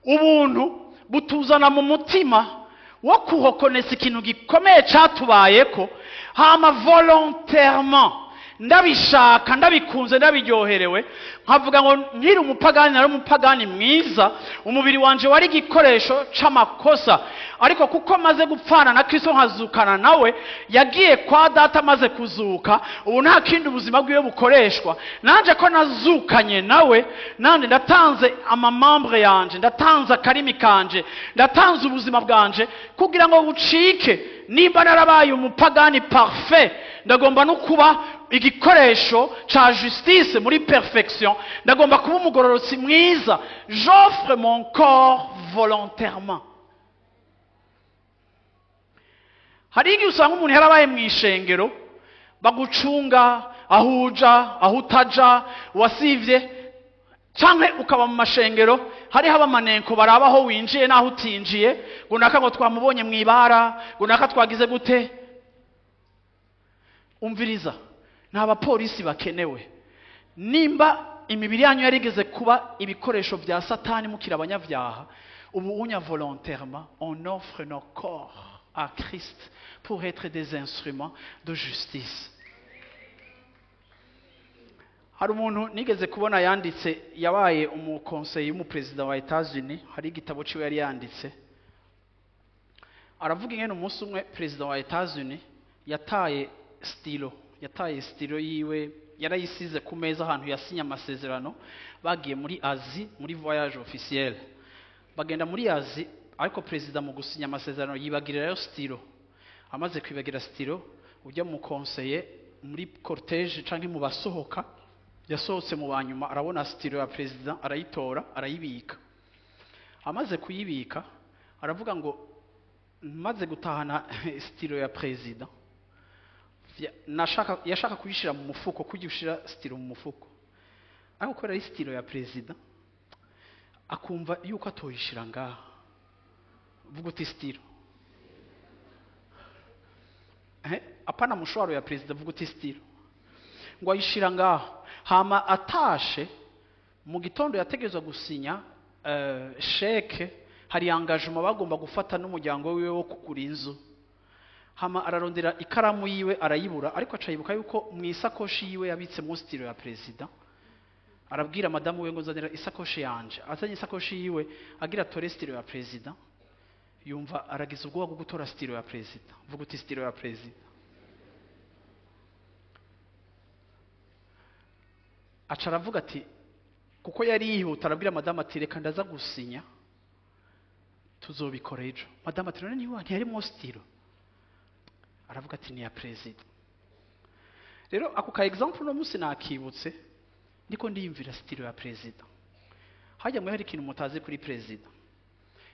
ubuntu butuzana mu mutima wo kuhokonesa ikintu gikomeye catubayeko, hama volontairement, ndabishaka, ndabikunze, ndabiryoherewe, nkavuga ngo nkiri umupagani nari umupagani mwiza, umubiri wanje wari igikoresho c'amakosa, ariko kuko maze gupfana na Kristo nkazukana nawe, yagiye kwa Data amaze kuzuka, ubu nta kindi ubuzima bwiwe bukoreshwa. Nanje ko nazukanye nawe, nanje ndatanze amamembre yanje, ndatanze akarimi kanje, ndatanze ubuzima bwanje kugira ngo bucike. Nimba narabaye umupagani parfait, ndagomba no kuba igikoresho ca justice muri perfection, ndagomba kuba umugororotsi mwiza. J'offre mon corps volontairement. Hari igihe usanga umuntu yarabaye mu ishengero, bagucunga aho uja aho utaja, wasivye, canke ukaba mu mashengero hariho abamanenko baraba aho winjiye n'aho utinjiye, ngo naka ngo twamubonye mw'ibara, ngo naka twagize gute. Umviriza, nta bapolisi bakenewe. Nimba imibiri yanyu yarigeze kuba ibikoresho vya Satani mukiri abanyabyaha, ubu unya volontairement on offre nos corps à Christ pour être des instruments de justice. Hari umuntu nigeze kubona yanditse, yabaye umukonseye w'umuperezida wa Etats-Unis, hari igitabo ciwe yari yanditse, aravuga ingene umunsi umwe perezida wa Etats-Unis yataye stylo, yataye stylo yiwe, yarayisize ku meza ahantu yasinye amasezerano. Bagiye muri Asie muri voyage officiel, bagenda muri Asie, ariko perezida mu gusinya amasezerano yibagirirayo stylo. Amaze kwibagira stylo, ujya mu konseye muri cortège canke mu basohoka, yasohotse mu banyuma, arabona stylo ya perezida, arayitora, arayibika. Amaze kuyibika aravuga ngo maze gutahana stylo ya perezida, nashaka, yashaka kuyishira mu mufuko, kujya ushira stylo mu mufuko, ariko kubera ari stylo ya perezida akumva yuko atoyishira ngaha. Vuga uti stylo, apana mushwaro ya perezida, vuga uti stylo. Ngo ayishira ngaho. Hama atashe mu gitondo yategerezwa gusinya chèque, hari engagement bagomba gufata n'umuryango wiwe wo kugura inzu. Hama ararondera ikaramu yiwe arayibura, ariko aca yibuka yuko mu isakoshi yiwe yabitsemo stylo ya perezida. Arabwira madamu we ngo: "Nzanira isakoshi yanje." Azanye isakoshi yiwe, agira atore stylo ya perezida, yumva aragize ubwoba bwo gutora stylo ya perezida. Vuga uti: "Stylo ya perezida." Aca aravuga ati, kuko yari yihuta, arabwira madamu ati: "Reka ndaza gusinya, tuzobikora ejo." Madamu ati: "None niba ntiyarimo stylo?" Aravuga ati: "Ni iya perezida." Rero ako ka exemple uno munsi nakibutse ndiko ndiyumvira stylo ya perezida. Hajya mwe hari ikintu mutazi kuri perezida.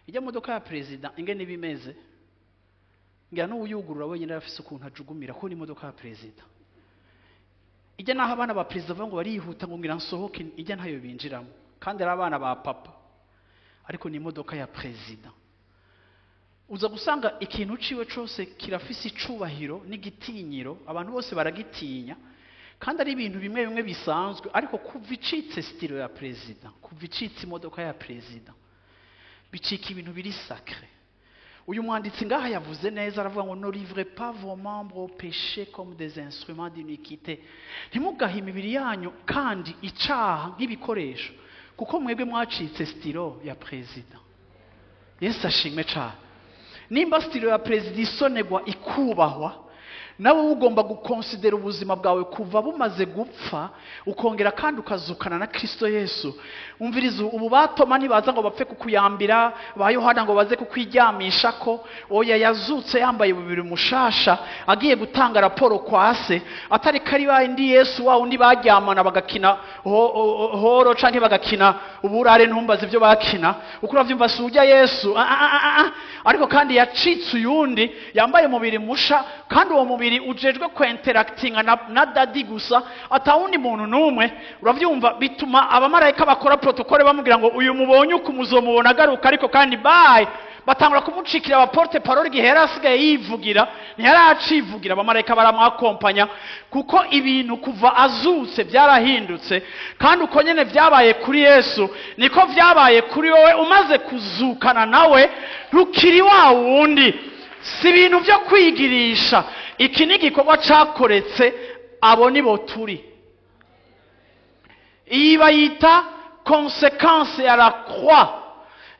Ijya modoka ya perezida ingene iba imeze, ngira n'uwuyugurura wenyine arafise ukuntu ajugumira, ko ni imodoka ya perezida. Ijya naho abana ba perezida bavuga ngo barihuta, ngo ngira nsohoke, ijya ntayo binjiramo, kandi ari abana ba papa, ariko ni imodoka ya perezida. Uza gusanga ikintu ciwe cose kirafise icubahiro n'igitinyiro, abantu bose baragitinya, kandi ari ibintu bimwe bimwe bisanzwe. Ariko kuva icitse stylo ya perezida, kuva icitse imodoka ya perezida, bicika ibintu biri sacré. Uyu mwanditsi ngaha yavuze neza, aravuga ngo: "Ne livrez pas vos membres au péché comme des instruments d'iniquité." Ntimugahe imibiri yanyu kandi icaha nk'ibikoresho, kuko mwebwe mwacitse stylo ya perezida. Yesu ashimwe cane. Nimba stylo ya perezida isonegwa, ikubahwa, nawe ugomba gukonsidera ubuzima bwawe kuva bumaze gupfa, ukongera kandi ukazukana na Kristo Yesu. Umviriza, ubu batoma ntibaza ngo bapfe kukuyambira, ba Yohana ngo baze kukwiryamisha ko oya. Yazutse yambaye umubiri mushasha, agiye gutanga raporo kwa se, atari kari indi Yesu wa undi baryamana bagakina horo canke bagakina uburare, ntumbaze ibyo bakina uko uravyumva, si ujya Yesu. Ah, ah, ah, ah. Ariko kandi yacitse uyundi, yambaye umubiri musha, kandi uwo mubiri ujejwe kwinteractinga na Daddy gusa, atawundi muntu n'umwe. Uravyumva, bituma abamarayika bakora protocole, bamubwira ngo: "Uyu mubonye uku muzomubona agaruka." Ariko kandi bye batangura kumucikira aba porte-parole. Igihe yari asigaye yivugira, ntiyari acivugira, abamarayika baramwakompanya, kuko ibintu kuva azutse byarahindutse. Kandi uko nyene vyabaye kuri Yesu, niko vyabaye kuri wowe. Umaze kuzukana nawe, ntukiri wa wundi. Si ibintu byo kwigirisha, iki ni igikorwa cakoretse. Abo nibo turi. Iyi bayita conséquence ya la croix.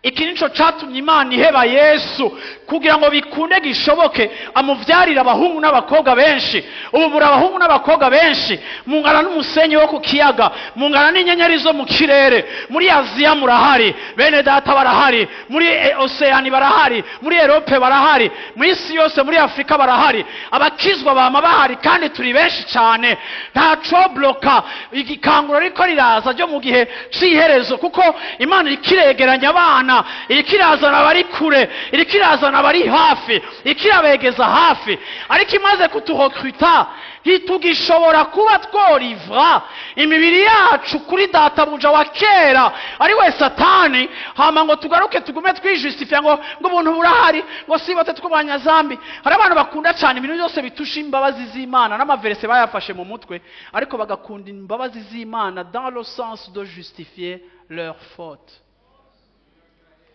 Iki nico catumye Imana iheba Yesu kugira ngo bikunde, gishoboke, amuvyarire abahungu n'abakobwa benshi. Ubu muri abahungu n'abakobwa benshi, mungana n'umusenyi wo ku kiyaga, mungana n'inyenyeri zo mu kirere. Muri Aziya murahari, bene data barahari, muri Oseyani barahari, muri Erope barahari, mu isi yose, muri Afurika barahari. Abakizwa bama bahari, kandi turi benshi cyane. Ntaco bloka igikanguro riko riraza ryo mu gihe c'iherezo, kuko Imana iriko iregeranya abana, iriko irazana abari kure, iriko irazana abari hafi, iriko irabegeza hafi. Ariko imaze kuturekruta, ntitugishobora kuba tworivra imibiri yacu kuri databuja wa kera, ari we Satani, hama ngo tugaruke tugume twijustifia ngo ubuntu burahari, ngo sibote tw'abanyazambi. Hari abantu bakunda cyane ibintu byose bitusha imbabazi z'Imana, n'ama versets bayafashe mu mutwe, ariko bagakunda imbabazi z'Imana dans le sens de justifier leur faute.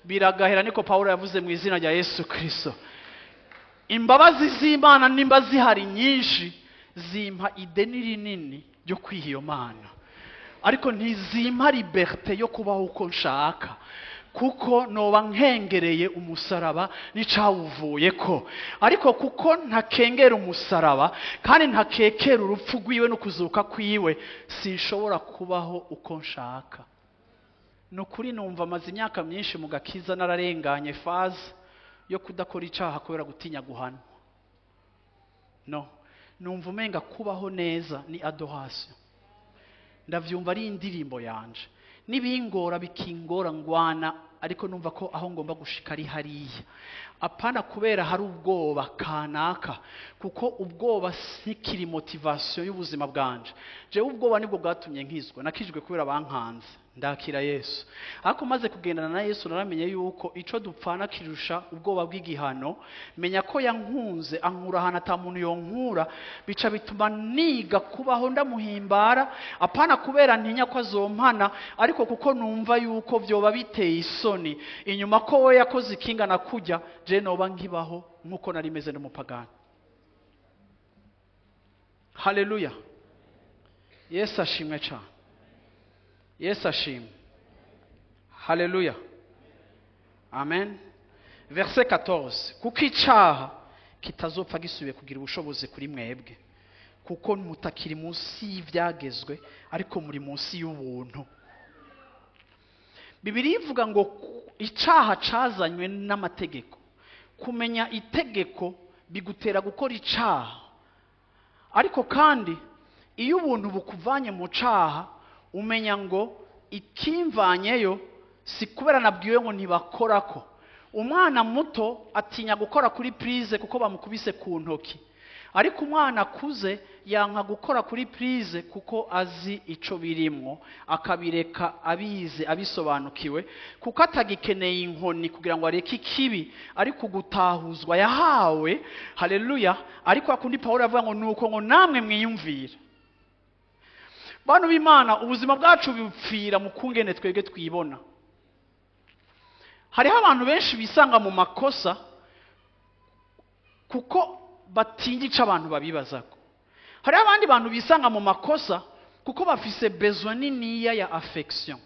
Biragahera, niko Pawulo yavuze, mu izina rya Yesu Kristo. Imbabazi z'Imana nimba zihari nyinshi, zimpa ideni rinini ryo kwiha iyo Mana, ariko ntizimpa liberté yo kubaho uko nshaka, kuko noba nkengereye umusaraba n'icawuvuye ko. Ariko kuko ntakengera umusaraba kandi ntakekera urupfu rwiwe no kuzuka kwiwe, sinshobora kubaho uko nshaka. Ni ukuri, numva amaze imyaka myinshi mu gakiza, nararenganye phase yo kudakora icaha kubera gutinya guhanwa. No numva umenga kubaho neza ni adoration, ndavyumva ari indirimbo yanje, nibingora bikingora, ngwana. Ariko numva ko aho ngomba gushika ari hariya, apana kubera hari ubwoba kanaka, kuko ubwoba sikiri motivation y'ubuzima bwanje. Jewe ubwoba nibwo bwatumye nkizwa. Nakijwe kubera bankanze, ndakira Yesu. Ariko maze kugendana na Yesu, naramenye yuko ico dupfana kirusha ubwoba bw'igihano. Menya ko yankunze, ankura ahantu ata muntu yonkura, bica bituma niga kubaho ndamuhimbara, apana kubera ntinya ko azompana, ariko kuko numva yuko vyoba biteye isoni inyuma ko we yakoze ikingana kujya, je noba nkibaho nkuko nari meze n'umupagani. Haleluya! Yesu ashimwe cyane, Yesu ashimwe. Haleluya, amen. Verset 14: kuko icaha kitazopfa gisubiye kugira ubushobozi kuri mwebwe, kuko mutakiri munsi y'ivyagezwe, ariko muri munsi y'ubuntu. Bibiliya ivuga ngo icaha cazanywe n'amategeko. Kumenya itegeko bigutera gukora icaha, ariko kandi iyo ubuntu bukuvanye mu caha, umenya ngo ikimvanyeyo si kubera nabwiwe ngo ntibakorako. Umwana muto atinya gukora kuri prise kuko bamukubise ku ntoki, ariko umwana akuze yanka gukora kuri prise kuko azi ico birimwo, akabireka abizi, abisobanukiwe, kuko atagikeneye inkoni kugira ngo areke ikibi, ariko gutahuzwa yahawe. Haleluya! Ariko akundi Pawulo avuga ngo nuko ngo namwe mwiyumvira. Bantu b'Imana, ubuzima bwacu bupfira mu kungene twebwe twibona. Hariho abantu benshi bisanga mu makosa kuko batinya ico abantu babibazako. Hariho abandi bantu bisanga mu makosa kuko bafise besoin niniya ya affection.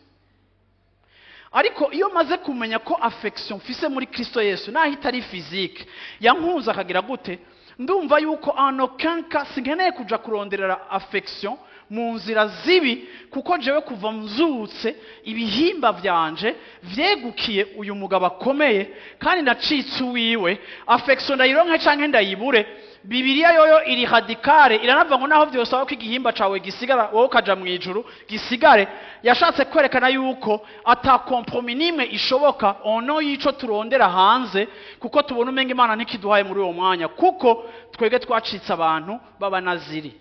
Ariko iyo maze kumenya ko affection mfise muri Kristo Yesu, naho itari physique, yankunze akagira gute, ndumva yuko en aucun cas sinkeneye kuja kuronderera affection mu nzira zibi, kuko jewe kuva mzutse ibihimba vyanje vyegukiye uyu mugabo akomeye, kandi nacitse uwiwe. Affection ndayironke canke ndayibure, Bibiliya yoyo iri radicale, iranavuga ngo naho vyosaba ko igihimba cawe gisigara, wowe ukaja mu ijuru, gisigare. Yashatse kwerekana yuko ata compromis n'imwe ishoboka ono y'ico turondera hanze, kuko tubona umenga Imana ntikiduhaye muri uwo mwanya, kuko twebwe twacitse abantu b'abanaziri.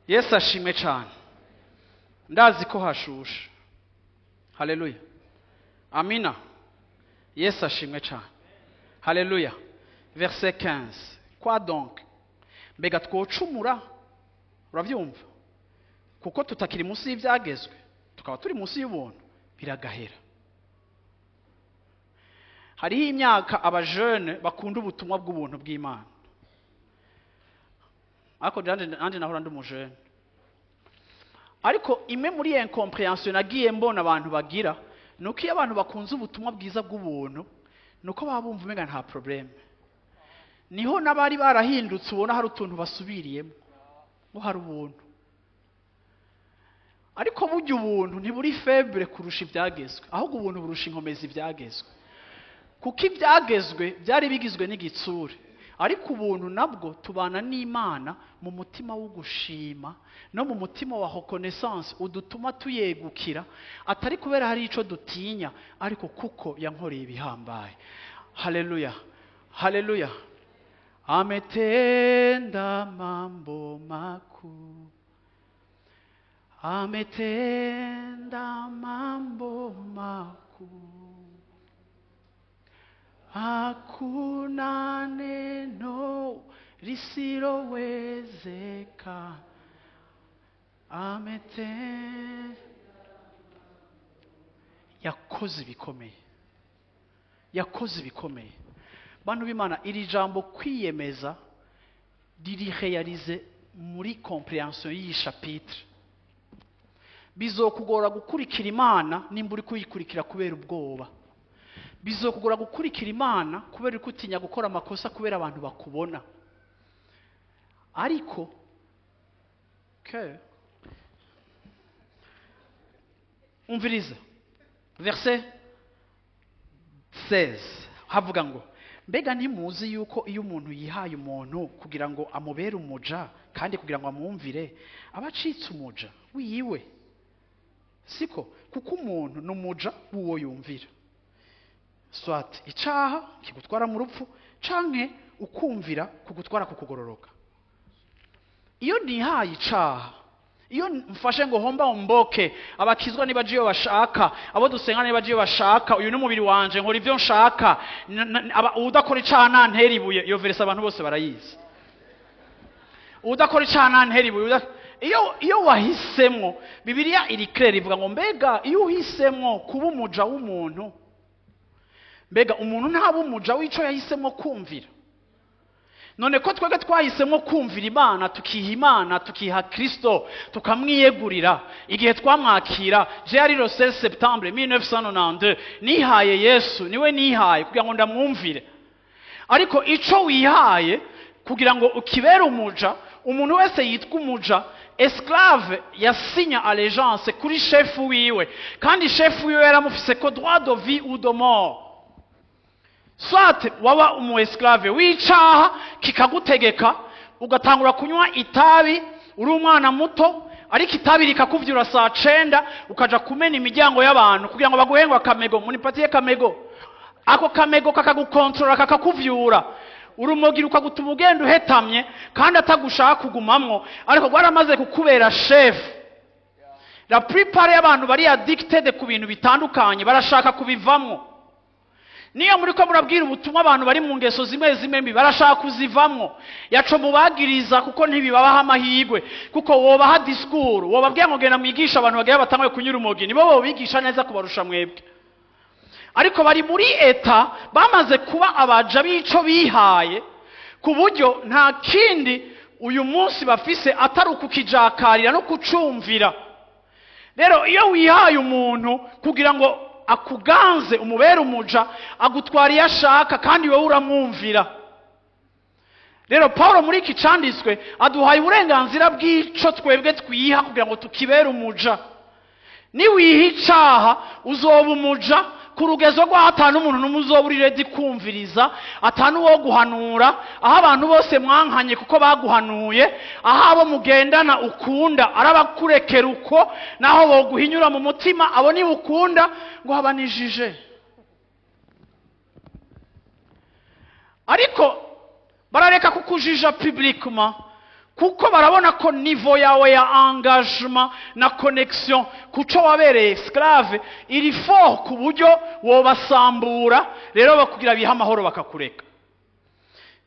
Yesu ashimwe cyane. Ndazi ko hashushe. Haleluya, amina. Yesu ashimwe cyane. Haleluya. Verset 15: quoi donc? Mbega twocumura? Urabyumva, kuko tutakiri munsi y'ibyagezwe, tukaba turi munsi y'ubuntu. Biragahera. Hariho imyaka abajene bakunda ubutumwa bw'ubuntu bw'Imana, ariko nanje nahora ndi umujene. Ariko imwe muri incompréhension nagiye mbona abantu bagira, nuko iyo abantu bakunze ubutumwa bwiza bw'ubuntu, nuko baba bumva umenga nta problème. Niho n'abari barahindutse ubona hari utuntu basubiriyemo, ngo hari ubuntu. Ariko burya ubuntu ntiburi faible kurusha ibyagezwe, ahubwo ubuntu burusha inkomezi ibyagezwe, kuko ibyagezwe byari bigizwe n'igitsure, ariko ubuntu nabwo tubana n'Imana mu mutima wo gushima no mu mutima wa reconnaissance udutuma tuyegukira, atari kubera hari ico dutinya, ariko kuko yankoreye ibihambaye. Haleluya, haleluya! Ametenda mambo makuu, ametenda mambo makuu, hakuna neno lisilowezeka. Amete yakoze ibikomeye, yakoze ibikomeye. Bantu b'Imana, iri jambo kwiyemeza riri réalisé muri compréhension y'iyi chapitre. Bizokugora gukurikira Imana nimba uri kuyikurikira kubera ubwoba. Bizokugora gukurikira Imana kubera uri kutinya gukora amakosa, kubera abantu bakubona. Ariko ke umviriza verset 16, havuga ngo: mbega ntimuzi yuko iyo umuntu yihaye umuntu kugira ngo amubere umuja kandi kugira ngo amwumvire, aba acitse umuja wiwe? Siko? Kuko umuntu ni umuja w'uwo yumvira. Soit icaha kigutwara mu rupfu, canke ukumvira kugutwara kukugororoka. Iyo nihaye icaha, iyo mfashe ngo homba mboke, abakizwa niba iyo bashaka, abo dusenga niba iyo bashaka, uyu ni umubiri wanje, nkora ibyo nshaka, udakora icaha nantera ibuye. Iyo verset abantu bose barayizi. Udakora icaha nantera ibuye. Iyo wahisemwo, Bibiliya iri claire, ivuga ngo mbega iyo uhisemwo kuba umuja w'umuntu, mbega umuntu ntaba umuja w'ico yahisemwo kumvira? None ko twebwe twahisemo kumvira Imana, tukiha Imana, tukiha Kristo, tukamwiyegurira igihe twamwakira, je ari le 16 septembre 1992 nihaye Yesu, niwe nihaye kugira ngo ndamwumvire. Ariko ico wihaye kugira ngo ukibere umuja, umuntu wese yitwa umuja, esclave, yasinya allégeance kuri shefu wiwe, kandi shefu wiwe yaramufise ko droit de vie ou de mort. Soit waba umu esclave w'icaha kikagutegeka, ugatangura kunywa itabi uri umwana muto, ariko itabi rikakuvyura saa 9, ukaja kumena imiryango y'abantu kugira ngo baguhe ngo akamego, munipatie kamego. Ako kamego kakagukontorora, kakakuvyura. Urumogi rukagutuma ugenda uhetamye kandi atagushaka kugumamwo, ariko rwaramaze kukubera chef. La plupart y'abantu bari addicted ku bintu bitandukanye barashaka kubivamwo. Niyo muri ko murabwira ubutumwa abantu bari mu ngeso zimwe zimwe mbi, barashaka kuzivamwo. Yaco mubagiriza, kuko ntibibabaha amahirwe, kuko wobaha discours, wobabwira ngo genda mwigisha abantu bagira batanguye kunyura umogi, nibo bobigisha neza kubarusha mwebwe. Ariko bari muri état bamaze kuba abaja b'ico bihaye, ku buryo nta kindi uyu munsi bafise atari ukukijakarira no kucumvira. Rero iyo wihaye umuntu kugira ngo akuganze, umubere umuja, agutwara iyo ashaka, kandi wowe uramwumvira. Rero Paul muri iki canditswe aduhaye uburenganzira bw'ico twebwe twiha kugira ngo tukibere umuja. Niwiha icaha, uzoba umuja ku rugezo rw'aho atanu umuntu n'umwe uzoba uri ready kumviriza, atanu wo guhanura, aho abantu bose mwankanye kuko baguhanuye, aho abo mugendana ukunda arabakurekera uko, naho boguhinyura mu mutima, abo niba ukunda ngo habanijije. Ariko barareka kukujija publiquement, kuko barabona ko niveau yawe ya engagement na connexion kuco wabereye esclave iri fort, ku buryo wobasambura. Rero bakugira biha amahoro, bakakureka.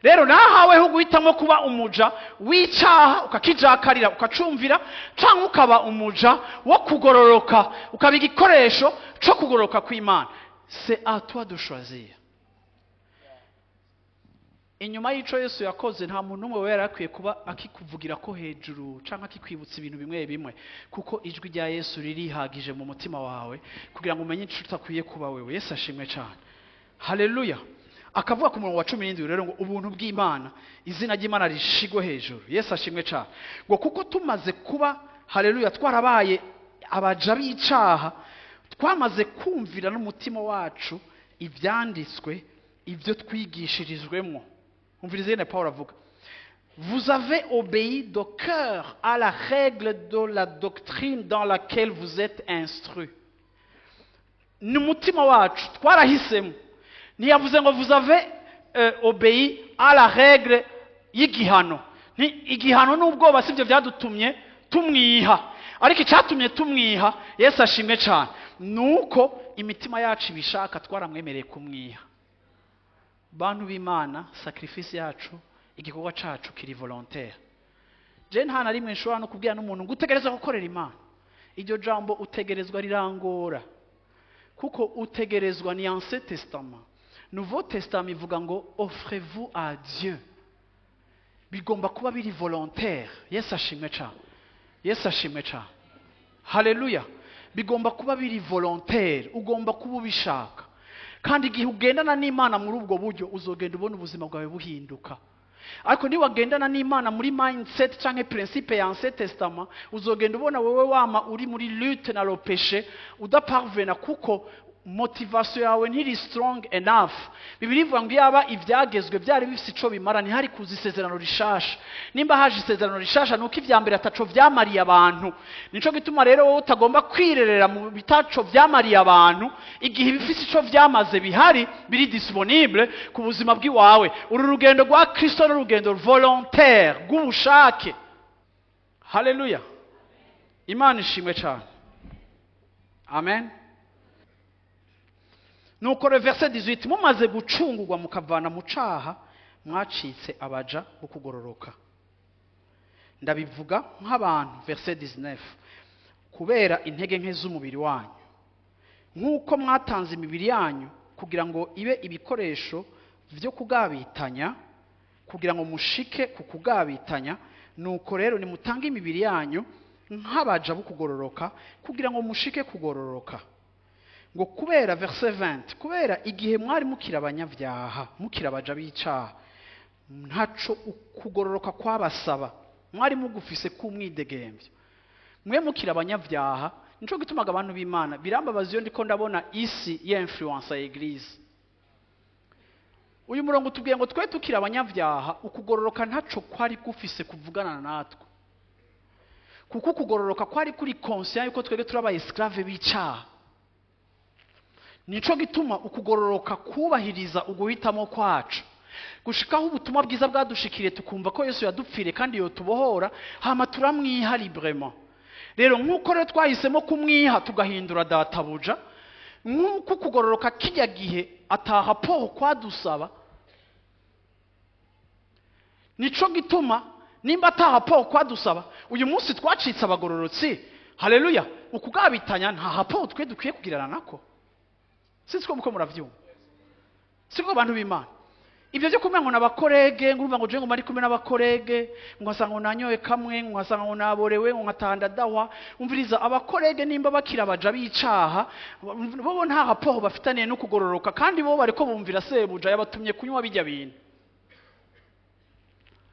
Rero nahaweho guhitamo kuba umuja w'icaha ukakijakarira, ukacumvira, canke ukaba umuja wo kugororoka, ukaba igikoresho co kugororoka kw'Imana. C'est à toi de choisir. Inyuma y'ico Yesu yakoze, nta muntu n'umwe yari akwiye kuba akikuvugira ko hejuru canke akikwibutsa ibintu bimwe bimwe, kuko ijwi rya Yesu ririhagije mu mutima wawe kugira ngo umenye ico utakwiye kuba wewe. Yesu ashimwe cane, haleluya. Akavuga ku murongo wa 17 rero ngo ubuntu bw'Imana, izina ry'Imana rishigwe hejuru. Yesu ashimwe cane. Ngo kuko tumaze kuba, haleluya, twarabaye abaja b'icaha, twamaze kumvira n'umutima wacu ivyanditswe, ibyo twigishirijwemwo. Umvirize yene Paul avuga: "Vous avez obéi de cœur à la règle de la doctrine dans laquelle vous êtes instruits." Ni umutima wacu twarahisemo. Ntiyavuze ngo vous avez obéi à la règle y'igihano. Igihano n'ubwoba sibyo byadutumye tumwiha, ariko icyatumye tumwiha, Yesu ashimwe cyane, nuko imitima yacu ibishaka, twaramwemereye kumwiha. Bantu b'Imana, sacrifice yacu, igikorwa cacu kiri volontaire. Je nta na rimwe nshobora no kubwira n'umuntu ngo utegerezwa gukorera Imana. Iryo jambo utegerezwa rirangora, kuko utegerezwa ni Ancien Testament. Nouveau Testament ivuga ngo offrez-vous à Dieu. Bigomba kuba biri volontaire. Yesu ashimwe cyane, Yesu ashimwe cyane, haleluya. Bigomba kuba biri volontaire, ugomba kuba ubishaka. Kandi igihe ugendana n'Imana muri ubwo buryo, uzogenda ubona ubuzima bwawe buhinduka. Ariko niwagendana n'Imana muri mindset canke principe ya Ancien Testament, uzogenda ubona wewe wama uri muri lutte na le péché, udaparvena, kuko Motivation yawe ntiri strong enough. Bibiliya ivuga ngo yaba ivyagezwe byari bifise ico bimara, ntihari kuza isezerano rishasha. Nimba haje isezerano rishasha, nuko ivya mbere ataco vyamariye abantu. Nico gituma rero wowe utagomba kwirerera mu bitaco vyamariye abantu, igihe ibifise ico vyamaze bihari, biri disponible ku buzima bw'iwawe. Uru rugendo rwa Kristo ni urugendo volontaire, rw'ubushake. Haleluya, Imana ishimwe cyane, amen. Nuko le verset 18: mumaze gucungurwa mukavana mu caha, mwacitse abaja bo kugororoka. Ndabivuga nk'abantu. Verset 19: kubera intege nke z'umubiri wanyu, nk'uko mwatanze imibiri yanyu kugira ngo ibe ibikoresho byo kugabitanya, kugira ngo mushike ku kugabitanya, nuko rero nimutange imibiri yanyu nk'abaja bo kugororoka, kugira ngo mushike kugororoka. Ngo kubera, verset 20, kubera igihe mwari mukiri abanyabyaha, mukiri abaja b'icaha, ntaco ukugororoka kwabasaba, mwari mugufise k'umwidegemvyo. Mwe mukiri abanyabyaha. Nico gitumaga, abantu b'Imana, birambabaza iyo ndiko ndabona isi y'influence ya église. Uyu murongo utubwiye ngo twe tukiri abanyabyaha, ukugororoka ntaco kwari gufise kuvugana natwe, kuko ukugororoka kwari kuri conscient yuko twebwe turi aba esclave b'icaha. Nico gituma ukugororoka kubahiriza uguhitamo kwacu, gushikaho ubutumwa bwiza bwadushikiriye, tukumva ko Yesu yadupfiriye kandi yotubohora, hama turamwiha librement. Rero nk'uko rero twahisemo kumwiha, tugahindura databuja, nk'uko ukugororoka kijya gihe ata rapport kwadusaba, nico gituma nimba ata rapport kwadusaba, uyu munsi twacitse abagororotsi. Haleluya! Ukugabitanya nta rapport twe dukwiye kugirana nako. Sinzi ko muko muravyumva, siko abantu b'Imana? Ibyo byo kumenya ngo n'aba collègues, ngo urumva ngo je ngo mari kumwe n'aba collègues, ngo ngasanga ngo nanyoye kamwe, ngo ngasanga ngo naborewe, ngo nkatanda dahwa. Umviriza, aba collègues nimba bakira abaja b'icaha, bo nta rapport bafitaniye no kugororoka, kandi bo bariko bumvira sebuja yabatumye kunywa bijya bintu.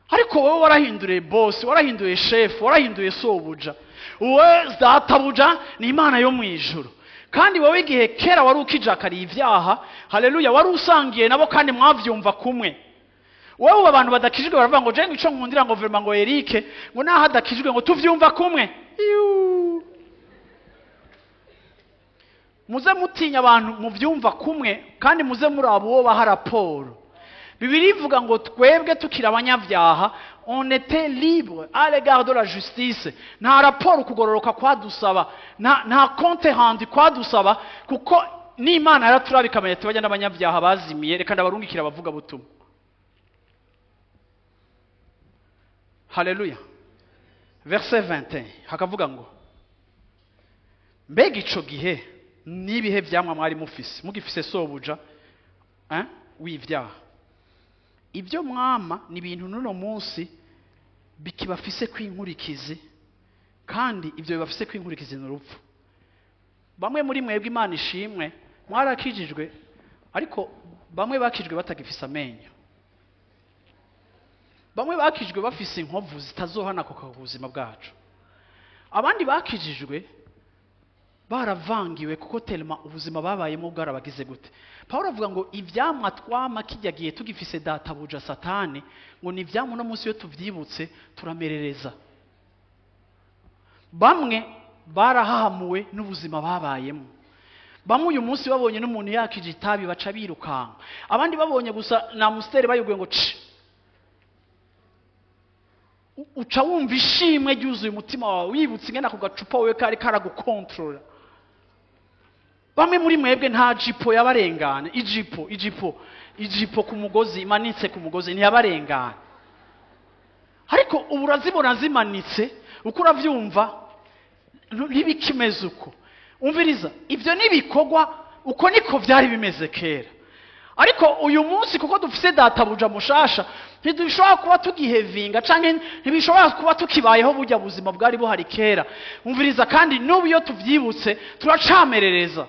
Ariko wowe warahinduriye boss, warahinduye chef, warahinduye sobuja. Wowe databuja ni Imana yo mu ijuru. Kandi wowe igihe kera wari ukijakariye ibyaha, haleluya, wari usangiye nabo kandi mwavyumva kumwe. Wowe ubu abantu badakijijwe baravuga ngo je ngo ico nkundira ngo vraiment ngo Eric ngo naho adakijijwe ngo tuvyumva kumwe. Iyu. Muze mutinya abantu muvyumva kumwe, kandi muze muraba uwo baha raporo. Bibiliya ivuga ngo twebwe tukiri abanyabyaha, on était libre à l'égard de la justice. Nta raporo kugororoka kwadusaba, nta compte rendu kwadusaba, kuko n'Imana yaraturaba ikamenya ati bajya n'abanyabyaha bazimiye, reka ndabarungikira abavuga butumwa. Haleluya! Verset 21 hakavuga ngo mbega ico gihe n'ibihe vyamwa mwari mufise mugifise sobuja, hein, w'ivyaha? Ibyo mwama ni ibintu n'uno munsi bikibafise kw'inkurikizi, kandi ibyo bibafise kw'inkurikizi ni urupfu. Bamwe muri mwebwe, Imana ishimwe, mwarakijijwe, ariko bamwe bakijwe batagifise amenyo, bamwe bakijwe bafise inkovu zitazohanakuka ku buzima bwacu, abandi bakijijwe baravangiwe, kuko telema ubuzima babayemo bwarabagize gute. Pawulo avuga ngo ivyamwa twama kijya gihe tugifise databuja Satani, ngo ni ivyamwa uno munsi iyo tuvyibutse turamerereza. Bamwe barahahamuwe n'ubuzima babayemo. Bamwe uyu munsi babonye n'umuntu yakije itabi baca birukanka, abandi babonye gusa na Amstel bayiguye ngo ci, uca wumva ishimwe ryuzuye umutima wawe, wibutse ingene ako gacupa wowe kari karagukontorora. Bamwe muri mwebwe nta jipo yabarengana, ijipo ku mugozi, imanitse ku mugozi, ntiyabarengana, ariko ubu urazibona zimanitse, uko uravyumva ntibikimeze uko. Umviriza, ibyo n'ibikorwa uko niko vyari bimeze kera, ariko uyu munsi kuko dufise databuja mushasha, ntidushobora kuba tugihevinga canke ntibishobora kuba tukibayeho burya buzima bwari buhari kera. Umviriza, kandi n'ubu iyo tuvyibutse turacamerereza.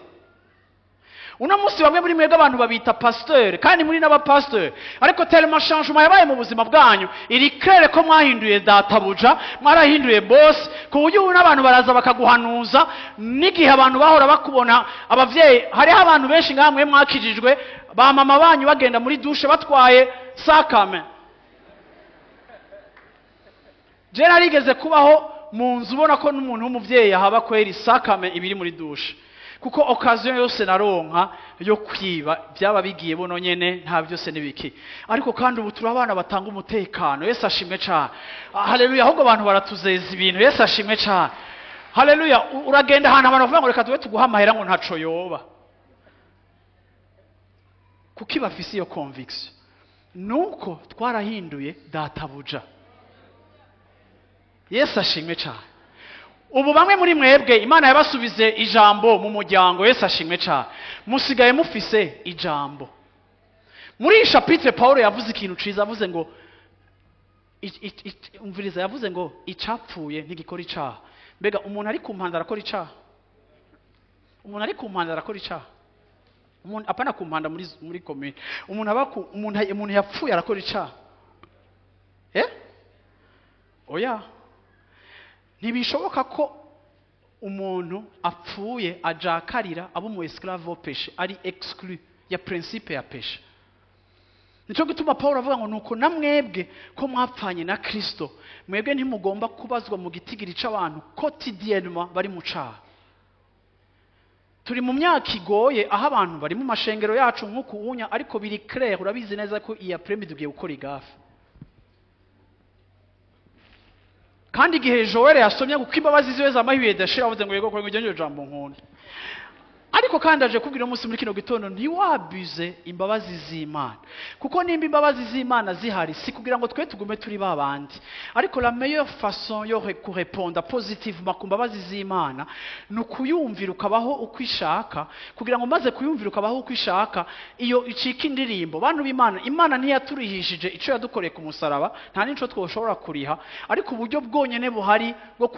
Uno munsi bamwe muri mwebwe abantu babita pasteur, kandi muri n'abapasteur, ariko tellement changement yabaye mu buzima bwanyu iri clair ko mwahinduye databuja, mwarahinduye boss, ku buryo ubu n'abantu baraza bakaguhanuza. N'igihe abantu bahora bakubona abavyeyi, hariho abantu benshi ngamwe mwakijijwe ba mama banyu bagenda muri douche batwaye sakame. Je narigeze kubaho mu nzu ubona ko n'umuntu w'umuvyeyi ahaba kweri sakame ibiri muri douche, kuko occasion yose naronka yo kwiba byaba bigiye buno nyene, nta byose nibiki. Ariko kandi ubu turabana batanga umutekano. Yesu ashimwe cyane, haleluya. Ahubwo abantu baratuzeza ibintu. Yesu ashimwe cyane, haleluya. Uragenda ahantu abantu bavuga ngo reka tube tuguha amahera ngo ntaco yoba, kuko ibafise iyo conviction nuko twarahinduye databuja. Yesu ashimwe cyane. Ubu bamwe muri mwebwe Imana yabasubize ijambo mu muryango. Yesu ashimwe cyane, musigaye mufise ijambo. Muri iyi chapitre Paulo yavuze ikintu ciza, avuze ngo umviriza, yavuze ngo icapfuye ntigikora icaha. Mbega umuntu ari ku mpanda arakora icaha? Umuntu ari ku mpanda arakora icaha? Umuntu apana ku mpanda muri commune, umuntu aba umuntu yapfuye arakora icaha? Oya, ntibishoboka ko umuntu apfuye ajakarira abo mu esclave au péché, ari exclu ya principe ya péché. Nico gituma Paulo avuga ngo nuko namwebwe ko mwapfanye na Kristo, mwebwe ntimugomba kubazwa mu gitigiri c'abantu quotidiennement bari mu caha. Turi mu myaka igoye aho abantu bari mu mashengero yacu nk'uku unya, ariko biri clair, urabizi neza ko iya premide ugiye gukora igafe. Kandi igihe Joel yasomye kuko imbabazi ziwe zamahiye dashira, avuze ngo yego ko ngiryo jambo nkunda. Ariko kandi aje kubwira umunsi muri kino gitondo, ntiwabuze imbabazi z'Imana, kuko nimba imbabazi z'Imana zihari si kugira ngo twe tugume turi babandi, ariko la meilleure façon yo kurépondre positivement ku mbabazi z'Imana ni ukuyumvira ukabaho uko ishaka, kugira ngo maze kuyumvira ukabaho uko ishaka iyo icika indirimbo. Bantu b'Imana, Imana ntiyaturihishije ico yadukoreye ku musaraba, nta nico twoshobora kuriha, ariko uburyo bwonyene buhari bwo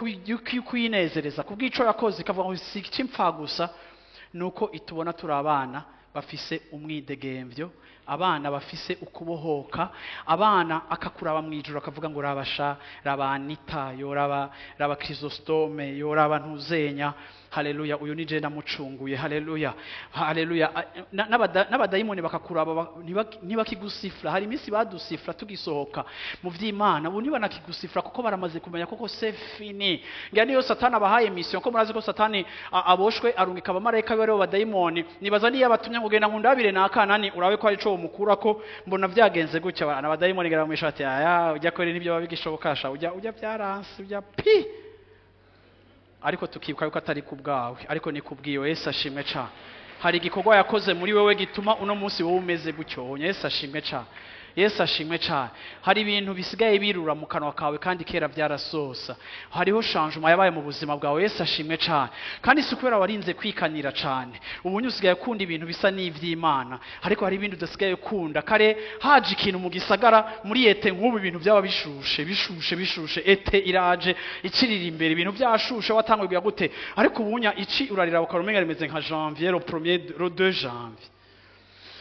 kuyinezereza kubw'ico yakoze ikavuga ngo si ic'impfa gusa, nuko itubona turi abana bafise umwidegemvyo, abana bafise ukubohoka, abana akakuraba mu ijuru akavuga ngo rabasha rabanita yoraba raba Chrysostome yoraba ntuzenya, haleluya, uyu ni je namucunguye, haleluya, haleluya. N'abadayimoni bakakuraba ntibakigusifra. Hari iminsi badusifra tugisohoka mu vy'Imana, ubu ntibanakigusifra kuko baramaze kumenya koko c'est fini. Ngira niyo Satani abahaye mission, ko murazi ko Satani aboshwe arungika abamarayika be aribo badayimoni, nibaza niyo abatumye ngo genda ngundabire nakanani urabe ko ari ico mukura ko mbona vyagenze gutya, abadayimoni gara mu ishati aya ujya kweri nibyo babigishobokasha ujya byaranse ujya pi. Ariko tukibuka yuko atari ku bwawe, ariko ni kubwiwe. Yesu ashimwe cyane. Hari igikorwa yakoze muri wewe gituma uno munsi wowe umeze gutyo. Yesu ashimwe cyane, Yesu ashimwe cyane. Hari ibintu bisigaye birura mu kanwa kawe kandi kera byarasosa. Hariho changement yabaye mu buzima bwawe. Yesu ashimwe cyane. Kandi si kubera warinze kwikanira cyane, ubu usigaye ukunda ibintu bisa n'ivy'Imana, ariko hari ibindi udasigaye ukunda. Kare haje ikintu mu gisagara muri ete nk'ubu ibintu byaba bishushe bishushe bishushe, ete iraje ikirira imbere ibintu byashushe watangwe gute, ariko ubunya ici urarira ukarumenga rimeze nka janvier le premier le 2 janvier,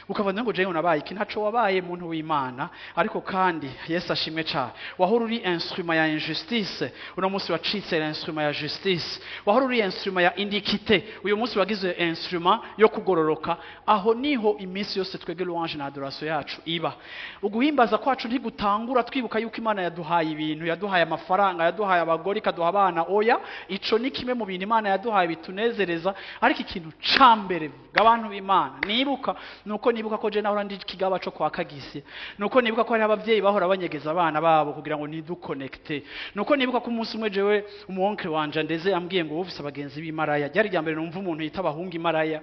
ukabona ngo jewe nabaye iki, ntaco wabaye muntu w'Imana. Ariko kandi Yesu ashimwe cyane, wahora uri instrument ya injustice, uno munsi wacitse instrument ya justice. Wahora uri instrument ya iniquité, uyu munsi wagize instrument yo kugororoka. Aho niho iminsi yose twege louange na adoration yacu iba. Uguhimbaza kwacu ntigutangura twibuka yuko Imana yaduhaye ibintu, yaduhaye amafaranga, yaduhaye abagore, ikaduha abana. Oya, ico ni kimwe mu bintu Imana yaduhaye bitunezereza, ariko ikintu ca mbere abantu b'Imana nibuka nuko nibuka ko je nahora ndi kigaba co kwa Kagisi, nuko nibuka ko hari abavyeyi bahora banyegeza abana babo kugira ngo ntiduconnecte, nuko nibuka ko umunsi umwe jewe umuonkle wanje ndeze ambwiye ngo ufise abagenzi b'imaraya. Ryari rya mbere numva umuntu yita abahungu imaraya.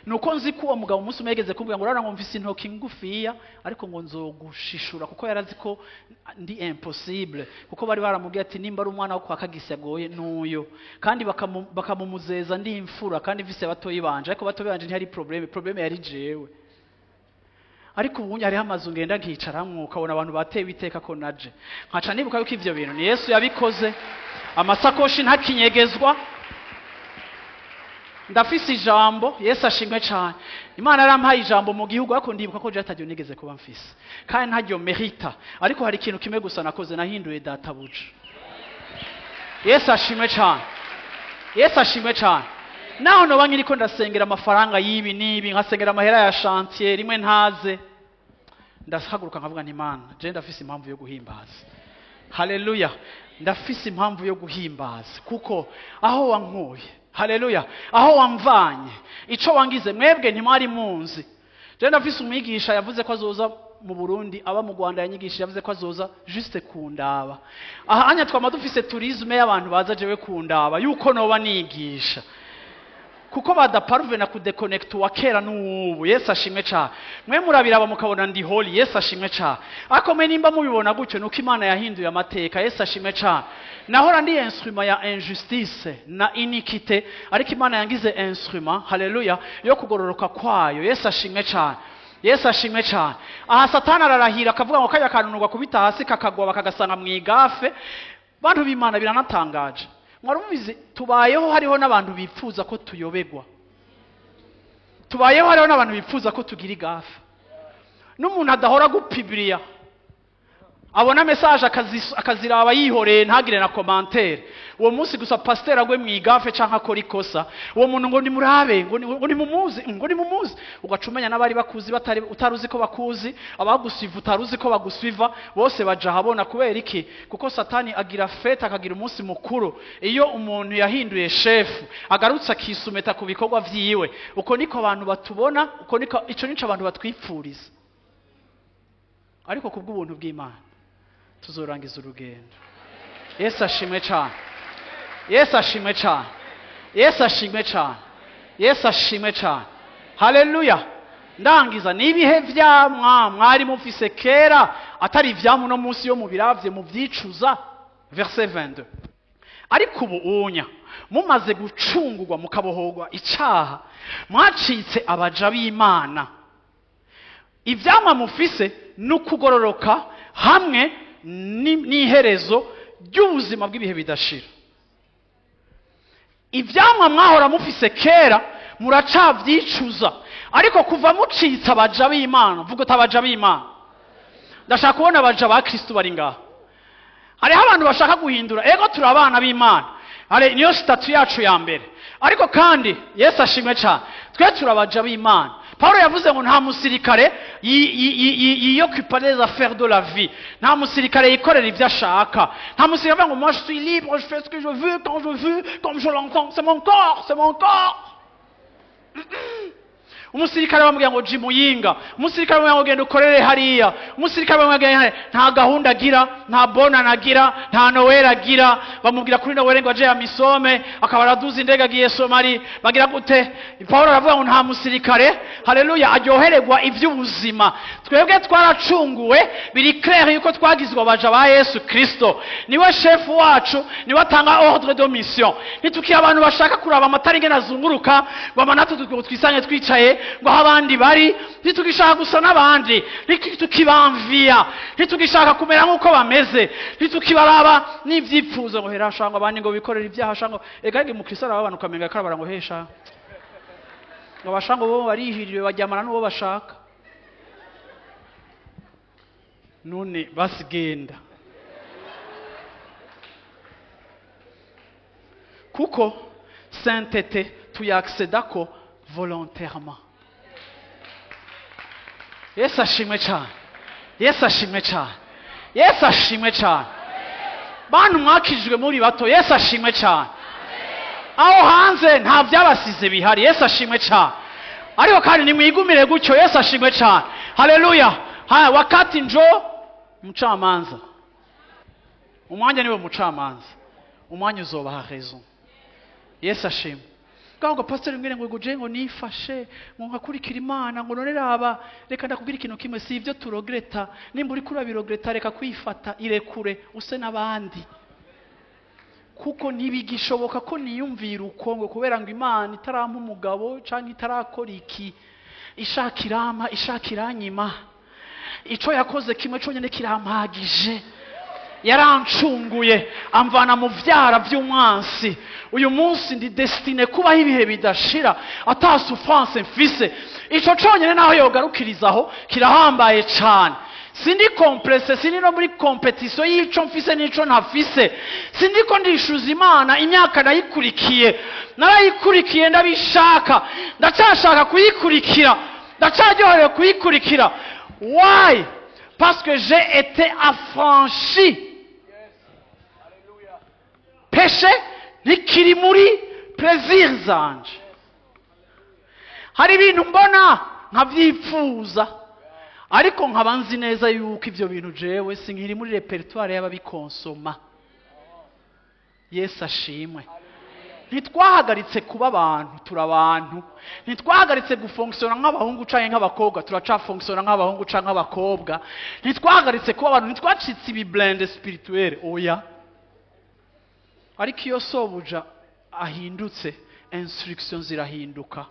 Nuko nzi ko uwo mugabo umunsi umwe yageze kumbwira ngo urabona ngo mfise intoki ngufiya, ariko ngo nzogushishura, kuko yarazi ko ndi impossible, kuko bari baramubwiye ati nimba ari umwana wo kwa Kagisi agoye n'uyo, kandi bakamumuzeza ndi imfura kandi mfise batoyi banje, ariko batoyi banje ntihari probleme, probleme yari jewe. Ariko ubu hariho amazu ngenda nkicaramwo ukabona abantu batewe iteka ko naje, nkaca nibuka yuko ivyo bintu ni Yesu yabikoze. Amasakoshi ntakinyegezwa. Ndafise ijambo. Yesu ashimwe cyane. Imana yarampaye ijambo mu gihugu, ariko ndibuka ko je ataryo nigeze kuba mfise, kandi ntaryo mérita. Ariko hari ikintu kimwe gusa nakoze: nahinduye databuja. Yesu ashimwe cyane. Yesu ashimwe cyane. Naho noba nkiriko ndasengera amafaranga y'ibi n'ibi, nkasengera amahera ya chantier, rimwe ntaze, ndahaguruka nkavuga nti: "Imana, je ndafise impamvu yo guhimbaza." Haleluya! Ndafise impamvu yo guhimbaza kuko aho wankuye, haleluya, aho wamvanye, ico wangize, mwebwe ntimwari munzi. Je ndafise umwigisha yavuze ko azoza mu Burundi, aba mu Rwanda, yanyigishije, yavuze ko azoza juste kundaba. Aha anya twama dufise tourisme y'abantu baza jewe kundaba yuko noba nigisha, kuko badaparuvena kudéconnecta uwa kera n'uwubu. Yesu ashimwe cyane. Mwe murabiraba mukabona ndi holy. Yesu ashimwe cyane. Ariko mwe nimba mubibona gutyo, nuko Imana yahinduye amateka. Yesu ashimwe cyane. Nahora ndi instrument ya injustice na iniquité, ariko Imana yangize instrument, haleluya, yo kugororoka kwayo. Yesu ashimwe cyane. Yesu ashimwe cyane. Aha Satani ararahira akavuga ngo kajya kantu kubita hasi kakagwa, bakagasanga mu igaffe. Bantu b'Imana, biranatangaje. Mwari mubizi, tubayeho hariho n'abantu bifuza ko tuyobegwa. Tubayeho hariho n'abantu bifuza ko tugira igaffe. N'umuntu adahora gupublia, abona message akaziraba yihoreye, ntagire na commentaire. Uwo munsi gusa pasiteri agwe mu igaffe canke akora ikosa, uwo muntu ngo nimurabe, ngo nimumuzi, ngo nimumuzi. Ugaca umenya n'abari bakuzi batari utari uzi ko bakuzi, abagusuiva utari uzi ko bagusuiva, bose baja ahabona. Kubera iki? Kuko Satani agira fête, akagira umunsi mukuru iyo umuntu yahinduye shefu agarutse akisumeta ku bikorwa vyiwe. Uko niko abantu batubona, uko niko ico nico abantu batwipfuriza. Ariko kubw'ubuntu bw'Imana tuzorangiza urugendo. Yesu ashimwe cyane. Yesu ashimwe cyane. Yesu ashimwe cyane. Yesu ashimwe cyane. Haleluya! Ndangiza: n'ibihe vyamwa mwari mufise kera atari ivyamwa uno munsi yo mubiravye muvyicuza? Verset 22: ariko ubu unya mumaze gucungurwa, mukabohorwa icaha, mwacitse abaja b'Imana. Ivyamwa mufise ni ukugororoka hamwe n'iherezo ry'ubuzima bw'ibihe bidashira. Ivyamwa mwahora mufise kera muracavyicuza, ariko kuva mucitse abaja b'Imana, vuga uti: "Abaja b'Imana." Ndashaka kubona abaja ba Kristo bari ngaha. Hariho abantu bashaka guhindura. Ego, turi abana b'Imana. Hare niyo statut yacu ya mbere, ariko kandi, Yesu ashimwe cyane, twe turi abaja b'Imana. Paul yavuze ngo nta musirikare yiyoccupa les affaires de la vie, nta musirikare yikorera ibyo ashaka, nta musirikare avuga ngo: "Moi, je suis libre, je fais ce que je veux, quand je veux, comme je l'entends, c'est mon corps, c'est mon corps." Umusirikare bamubwira ngo ji Muyinga, umusirikare bamubwira ngo genda ukorere hariya, umusirikare bamubwira ngo nta gahunda agira, nta bonane agira, nta Noël agira. Bamubwira kuri Noël ngo aje ya misome, akaba araduza indege agiye Somali. Bagira gute? Paul aravuga ngo nta musirikare, haleluya, aryohererwa iby'ubuzima. Twebwe twaracunguwe, biri clair yuko twagizwe abaja ba Yesu Kristo. Niwe shefu wacu, niwe atanga ordre de mission. Ntitukiri abantu bashaka kuraba amatara ingene azunguruka, ngo ama natwe twisange twicaye ngo aho abandi bari. Ntitugishaka gusa n'abandi, ntitukibaenvia, ntitugishaka kumera nk'uko bameze, ntitukibaraba n'ibyipfuzo ngo hera shangwa abandi ngo bikorere ibyaha shangwa. Ega mukristo araba abantu ukamenga karabara ngo hesha ngo abashango bo barihiriwe, baryamana n'uwo bashaka. None basigenda kuko sainteté tuyaccéda ko volontairement. Yesu ashimwe cyane. Yesu ashimwe cyane. Yesu ashimwe cyane. Bantu mwakijwe muri bato, Yesu ashimwe cyane. Aho hanze nta byabasize bihari. Yesu ashimwe cyane. Ariko kandi nimwigumire gutyo. Yesu ashimwe cyane. Haleluya! Haya, wakati njo mcamanza, umwanya niwe mucamanza, umwanya uzobaha raison. Yesu ashimwe. Ngo pastor mbwire ngo guje ngo nifashe ngo nkakurikira Imana, ngo none raba, reka ndakubwira ikintu kimwe: si ibyo turegretta. Nimba uri kurabiregretta, reka kwifata, irekure use n'abandi, kuko ntibigishoboka ko niyumvira uko ngo kubera ngo Imana itarampa umugabo cyangwa itarakora iki. Ishaka irampa, ishaka iranyima. Ico yakoze kimwe conyine kirampagije. Yarancunguye amvana mu vyara vy'umwansi. Uyu munsi ndi destiné kubaho ibihe bidashira ata souffrance mfise. Ico conyene naho yogarukirizaho kirahambaye cane. Sindi complexé, sindi no muri compétition y'ico mfise n'ico ntafise. Sindiko ndishuza Imana imyaka nayikurikiye. Narayikurikiye ndabishaka, ndacyashaka kuyikurikira, ndacaryoherewe kuyikurikira. Why? Parce que j'ai été affranchi. Péché ntikiri muri plaisir zanje. Hari ibintu mbona nkabyipfuza, ariko nkaba nzi neza yuko ibyo bintu jewe sinkiri muri répertoire y'ababikonsoma. Yesu ashimwe. Ntitwahagaritse kuba abantu, turi abantu. Ntitwahagaritse gufonctionna nk'abahungu canke nk'abakobwa, turacafonctionna nk'abahungu canke nk'abakobwa. Ntitwahagaritse kuba abantu, ntitwacitse ibiblindés spirituels, oya. Ariko iyo sobuja ahindutse, instruction zirahinduka,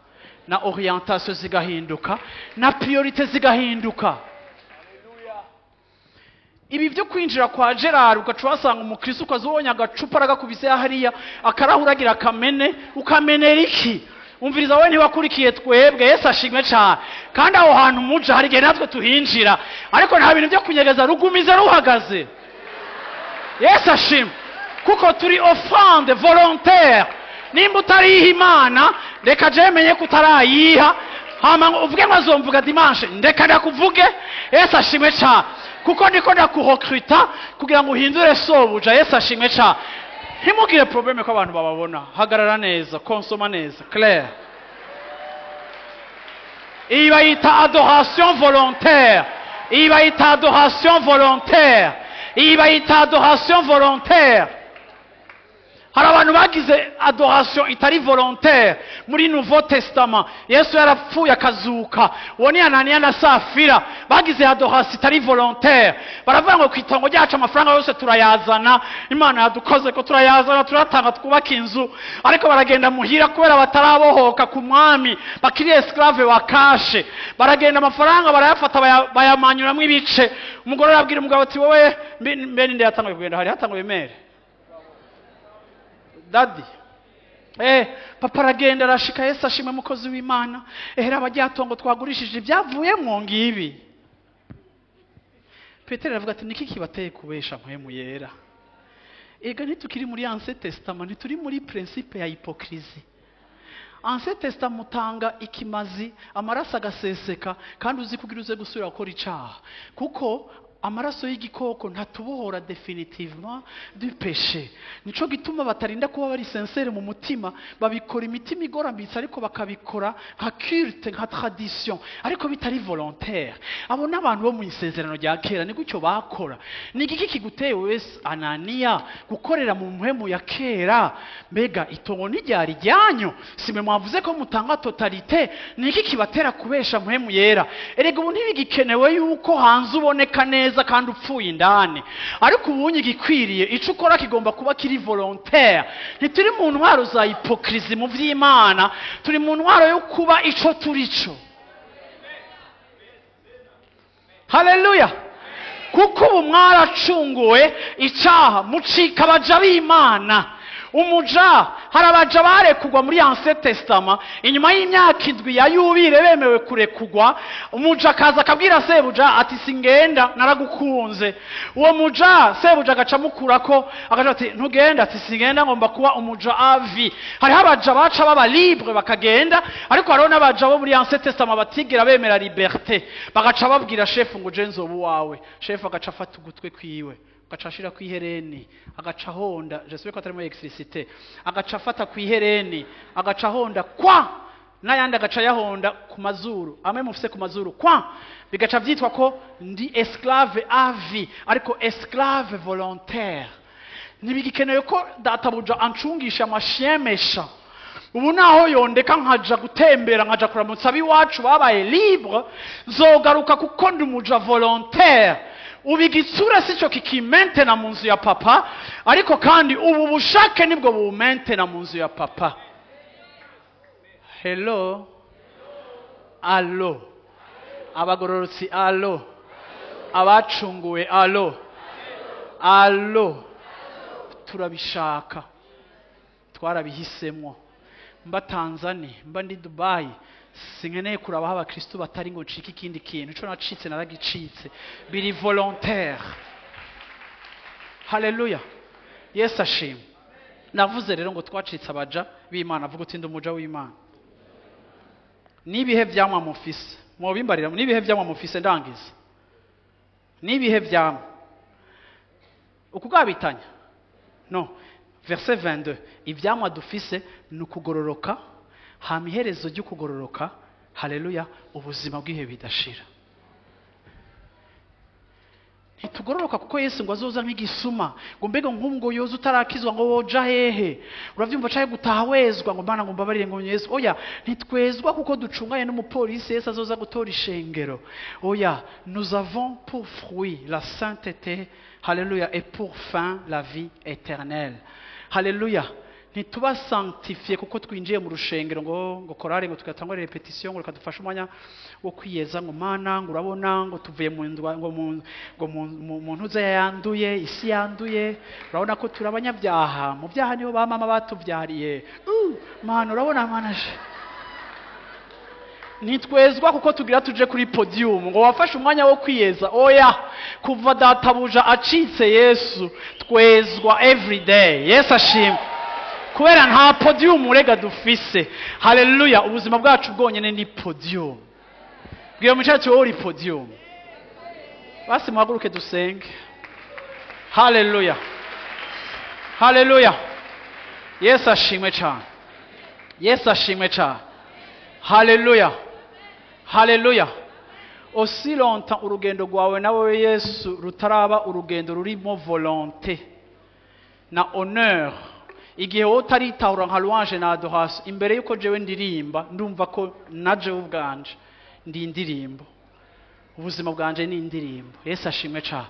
na orientation zigahinduka, na priorité zigahinduka. Ibi byo kwinjira kwa Gerard ugaca uhasanga umukristo, ukaza ubonye agacupa aragakubise hariya, akarahura agira akamene, ukamenera iki? Umviriza, wowe ntiwakurikiye twebwe. Yesu ashimwe cyane. Kandi aho hantu muja hari igihe natwe tuhinjira, ariko nta bintu byo kunyegeza, rugumize ruhagaze. Yesu ashimwe, kuko turi offrande volontaire. Nimba utariha Imana, reka je menye ko utarayiha, hama ngo uvuge ngo azomvuga dimanche, ndeka ndakuvuge. Yesu ashimwe cyane, kuko ndiko ndakurecruta kugira ngo uhindure sobuja. Yesu ashimwe cyane. Ntimugire problème ko abantu bababona. Hagarara neza, konsoma neza, clair. Iyi bayita adoration volontaire, iyi bayita adoration volontaire, iyi bayita adoration volontaire. Hari abantu bagize adoration itari volontaire muri Nouveau Testament, Yesu yarapfuye akazuka. Uwo ni Ananiya na Safira. Bagize adoration itari volontaire, baravuga ngo ku itongo ryacu amafaranga yose turayazana, Imana yadukoze ko turayazana, turatanga twubaka inzu. Ariko baragenda muhira, kubera batarabohoka ku mwami, bakiri esclave wa cash, baragenda amafaranga barayafata, bayamanyuramwo ibice. Umugore arabwira umugabo ati: "Wowe mbe ninde yatanguye kugenda?" Hari hatanguye mère dadi, papa aragenda arashika. Yesu ashimwe, mukozi w'Imana, ehera abajyatongo twagurishije ibyavuyemwo ngibi. Petero aravuga ati: "Niki kibateye kubesha Mpwemu Yera?" Ega ntitukiri muri Ancien Testament, ntituri muri principe ya hypocrisie. Ancien Testament utanga ikimazi, amaraso agaseseka, kandi uzi kugira uze gusubira gukora icaha, kuko amaraso y'igikoko ntatubohora définitivement du péché. Nico gituma batarinda kuba bari sincère mu mutima, babikora imitima igorambitse, ariko bakabikora nka culte, nka tradition, ariko bitari volontaire. Abo n'abantu bo mu isezerano rya kera, ni gutyo bakora. Ni igiki kiguteye wese Ananiya gukorera mu mpwemu ya kera? Mbega itongo ntiryari ryanyu? Simwe mwavuze ko mutanga totalité? Ni iki kibatera kubesha Mpwemu Yera? Erega ubu ntibigikenewe yuko hanze uboneka neza kandi upfuye indani. Ariko ubunye igikwiriye, ico ukora kigomba kuba kiri volontaire. Ntituri mu ntwaro za hypocrisie mu vy'Imana, turi mu ntwaro yo kuba ico turi co. Haleluya! Kuko ubu mwaracunguwe icaha, mucika abaja b'Imana. Umuja, hari abaja barekugwa muri Ancien Testament inyuma y'imyaka 7 ya yubile, bemewe kurekugwa. Umuja akaza akabwira sebuja ati: "Singenda, naragukunze." Uwo muja sebuja agaca amukurako, agaca ati: "Ntugenda." Ati: "Singenda, ngomba kuba umuja à vie." Hariho abaja baca baba libre bakagenda, ariko hariho n'abaja bo muri Ancien Testament batigera bemera liberté, bagaca babwira shefu ngo: "Je nzoba uwawe." Shefu agaca afata ugutwe kwiwe, agaca ashira ku ihereni, agaca ahonda. J'espère ko atarimo électricité. Agaca afata ku ihereni, agaca ahonda kwa n'ayandi, agaca yahonda ku mazuru amwe mufise ku mazuru kwa, bigaca vyitwa ko ndi esclave à vie, ariko esclave volontaire. Ntibigikenewe ko databuja ancungisha amashemesha. Ubu naho yondeka nkaja gutembera, nkaja kuramutsa ab'iwacu babaye libre, nzogaruka kuko ndi umuja volontaire. Ubu igitsura sico kikimaintena mu nzu ya papa, ariko kandi ubu bushake nibwo bumaintena mu nzu ya papa. Hello, allo, abagororotsi, allo, abacunguwe, allo. Allo, turabishaka, twarabihisemo. Mba Tanzania, mba ndi Dubai, sinkeneye kuraba aho abakristo batari ngo ncike ikindi kintu. Ico nacitse naragicitse, biri volontaire. Haleluya, Yesu ashimwe. Navuze rero ngo twacitse abaja b'Imana. Avuga uti ndi umuja w'Imana. N'ibihe vyamwa mufise? Mwobimbarira n'ibihe vyamwa mufise? Ndangiza. N'ibihe vyamwa? Ukugabitanya no verset 22, ivyamwa dufise ni ukugororoka, hama iherezo ry'ukugororoka, haleluya, ubuzima bw'ibihe bidashira. Ntitugororoka kuko Yesu ngo azoza nk'igisuma, ngo mbega nk'ubu ngo yoza utarakizwa ngo woja hehe? Uravyumva? Canke gutaha wezwa ngo Mana ngo mbabarire ngo Yesu. Oya, ntitwezwa kuko ducunganye n'umupolisi Yesu azoza gutora ishengero. Oya, nous avons pour fruit la sainteté, haleluya, et pour fin la vie éternelle. Haleluya. Ntituba sanctifié kuko twinjiye mu rushengero ngo korari ngo tugatangwa répétition, ngo reka dufashe umwanya wo kwiyeza, ngo Mana ngo urabona ngo tuvuye mu ndwa, ngo mu ngo mu ntuze yanduye, isi yanduye, urabona ko turi abanyabyaha, mu byaha niho ba mama batubyariye. Mana urabona, Mana je. Ntitwezwa kuko tugira tuje kuri podium ngo wafashe umwanya wo kwiyeza. Oya, kuva databuja acitse Yesu, twezwa everyday. Yesu ashimwe, kubera nta podium urega dufise. Haleluya. Ubuzima bwacu bwonyene ni podium. Bwira mucacu wowe uri podium. Basi muhaguruke dusenge. Haleluya, haleluya. Yesu ashimwe cyane, Yesu ashimwe cyane. Haleluya, haleluya. Aussi longtemps urugendo rwawe nawe Yesu rutaraba urugendo rurimo volonté na honneur, igihe wowe utaritahura nka louange na adoration, imbere yuko jewe ndirimba ndumva ko na jewe ubwanje ndi indirimbo, ubuzima bwanje ni indirimbo. Yesu ashimwe cyane,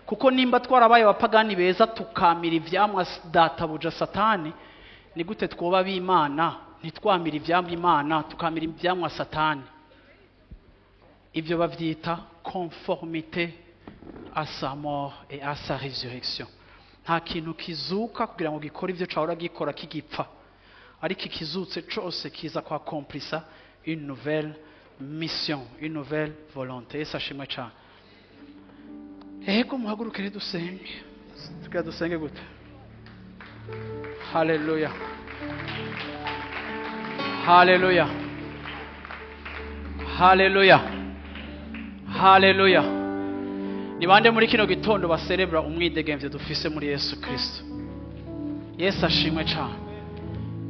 kuko nimba twarabaye abapagani beza tukamira ivyamwa databuja Satani, ni gute twoba b'Imana ntitwamira ivyamwa Imana, tukamira ivyamwa Satani? Ibyo bavyita conformité à sa mort et à sa résurrection. Nta kintu kizuka kugira ngo gikore ivyo cahora gikora kigipfa, ariko ikizutse cose kiza kwa accomplissa une nouvelle mission, une nouvelle volonté. Yesu ashimwe cyane. Ego, muhaguruke rero dusenge. Tugira dusenge gute? Haleluya, haleluya, haleluya, haleluya. Ni bande muri kino gitondo baserebura umwidegemvyo dufise muri Yesu Kristo? Yesu ashimwe cyane,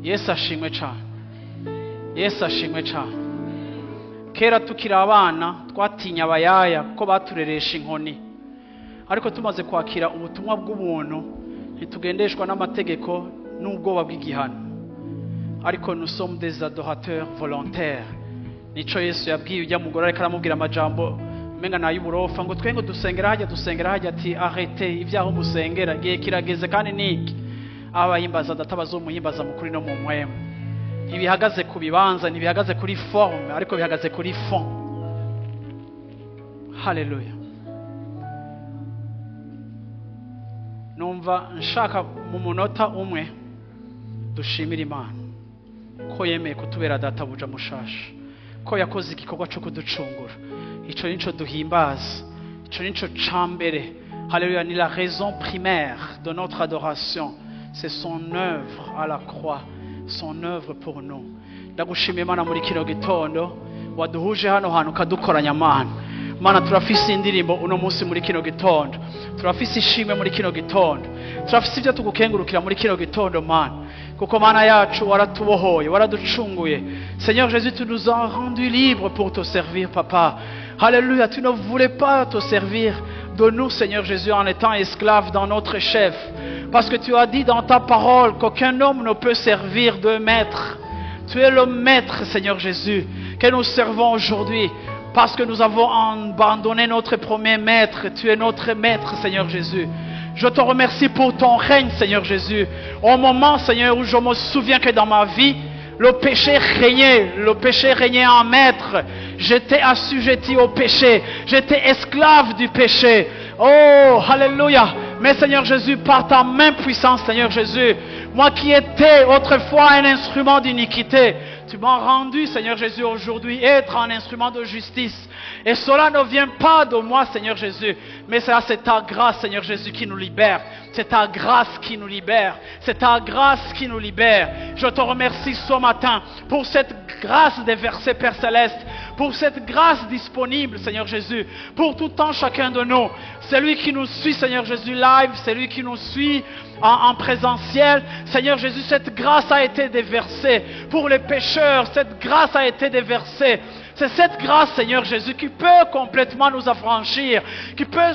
Yesu ashimwe cyane, Yesu ashimwe cyane. Kera tukiri abana twatinya abayaya kuko batureresha inkoni, ariko tumaze kwakira ubutumwa bw'ubuntu ntitugendeshwa n'amategeko n'ubwoba bw'igihano, ariko nous sommes des adorateurs volontaires. Nico Yesu yabwiye ujya mugore ariko aramubwira amajambo umenga nay'uburofa, ngo twe ngo dusengera hajya, dusengera hajya, ati arrête ibyaho musengera, igihe kirageze kandi niki abahimbaza Data bazomuhimbaza mu kuri no mu mpwemu. Ntibihagaze ku bibanza, ntibihagaze kuri forme, ariko bihagaze kuri fond. Haleluya. Numva nshaka mu munota umwe dushimira Imana ko yemeye kutubera databuja mushasha, ko yakoze igikorwa cyo kuducungura. Ico nico duhimbaza, ico nico cambere. Haleluya. Ni la raison primaire de notre adoration, c'est son œuvre à la croix, son œuvre pour nous. Ndagushimiye Imana muri kino gitondo waduhuje hano hantu ukadukoranya. Mana, Mana, turafise indirimbo uno munsi muri kino gitondo, turafise ishimwe muri kino gitondo, turafise ibyo tugukengurukira muri kino gitondo, Mana, kuko Mana yacu waratubohoye, waraducunguye. Seigneur Jésus, tu nous as rendu libres pour te servir, papa. Alléluia. Tu ne voulais pas te servir de nous, Seigneur Jésus, en étant esclave dans notre chef, parce que tu as dit dans ta parole qu'aucun homme ne peut servir deux maîtres. Tu es le maître, Seigneur Jésus, que nous servons aujourd'hui, parce que nous avons abandonné notre premier maître. Tu es notre maître, Seigneur Jésus. Je te remercie pour ton règne, Seigneur Jésus. Au moment, Seigneur, où je me souviens que dans ma vie, le péché régnait en maître. J'étais assujetti au péché. J'étais esclave du péché. Oh, alléluia. Mais Seigneur Jésus, par ta main puissante, Seigneur Jésus, moi qui étais autrefois un instrument d'iniquité, tu m'as rendu, Seigneur Jésus, aujourd'hui être un instrument de justice. Et cela ne vient pas de moi, Seigneur Jésus, mais cela c'est ta grâce, Seigneur Jésus, qui nous libère. C'est ta grâce qui nous libère. C'est ta grâce qui nous libère. Je te remercie ce matin pour cette grâce déversée, Père Céleste, pour cette grâce disponible, Seigneur Jésus, pour tout temps chacun de nous. Celui qui nous suit, Seigneur Jésus, live, celui qui nous suit en présentiel, Seigneur Jésus, cette grâce a été déversée. Pour les pécheurs, cette grâce a été déversée. C'est cette grâce, Seigneur Jésus, qui peut complètement nous affranchir, qui peut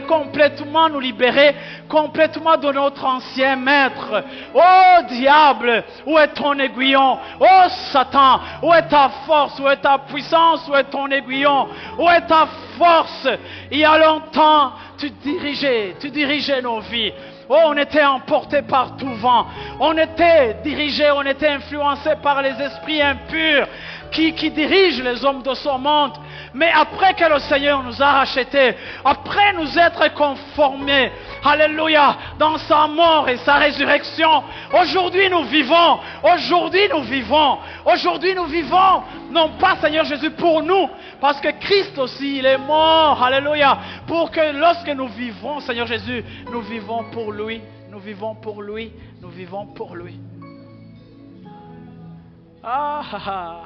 complètement nous libérer, complètement de notre ancien maître. Oh diable, où est ton aiguillon? Oh Satan, où est ta force? Où est ta puissance? Où est ton aiguillon? Où est ta force? Il y a longtemps, tu dirigeais nos vies. Oh, on était emporté par tout vent. On était dirigé, on était influencé par les esprits impurs qui dirigent les hommes de ce monde. Mais après que le Seigneur nous a rachetés, après nous être conformés, alléluia, dans sa mort et sa résurrection, aujourd'hui nous vivons, aujourd'hui nous vivons, aujourd'hui nous vivons, non pas, Seigneur Jésus, pour nous, parce que Christ aussi, il est mort, alléluia, pour que lorsque nous vivons, Seigneur Jésus, nous vivons pour lui, nous vivons pour lui, nous vivons pour lui. Ah, ah, ah.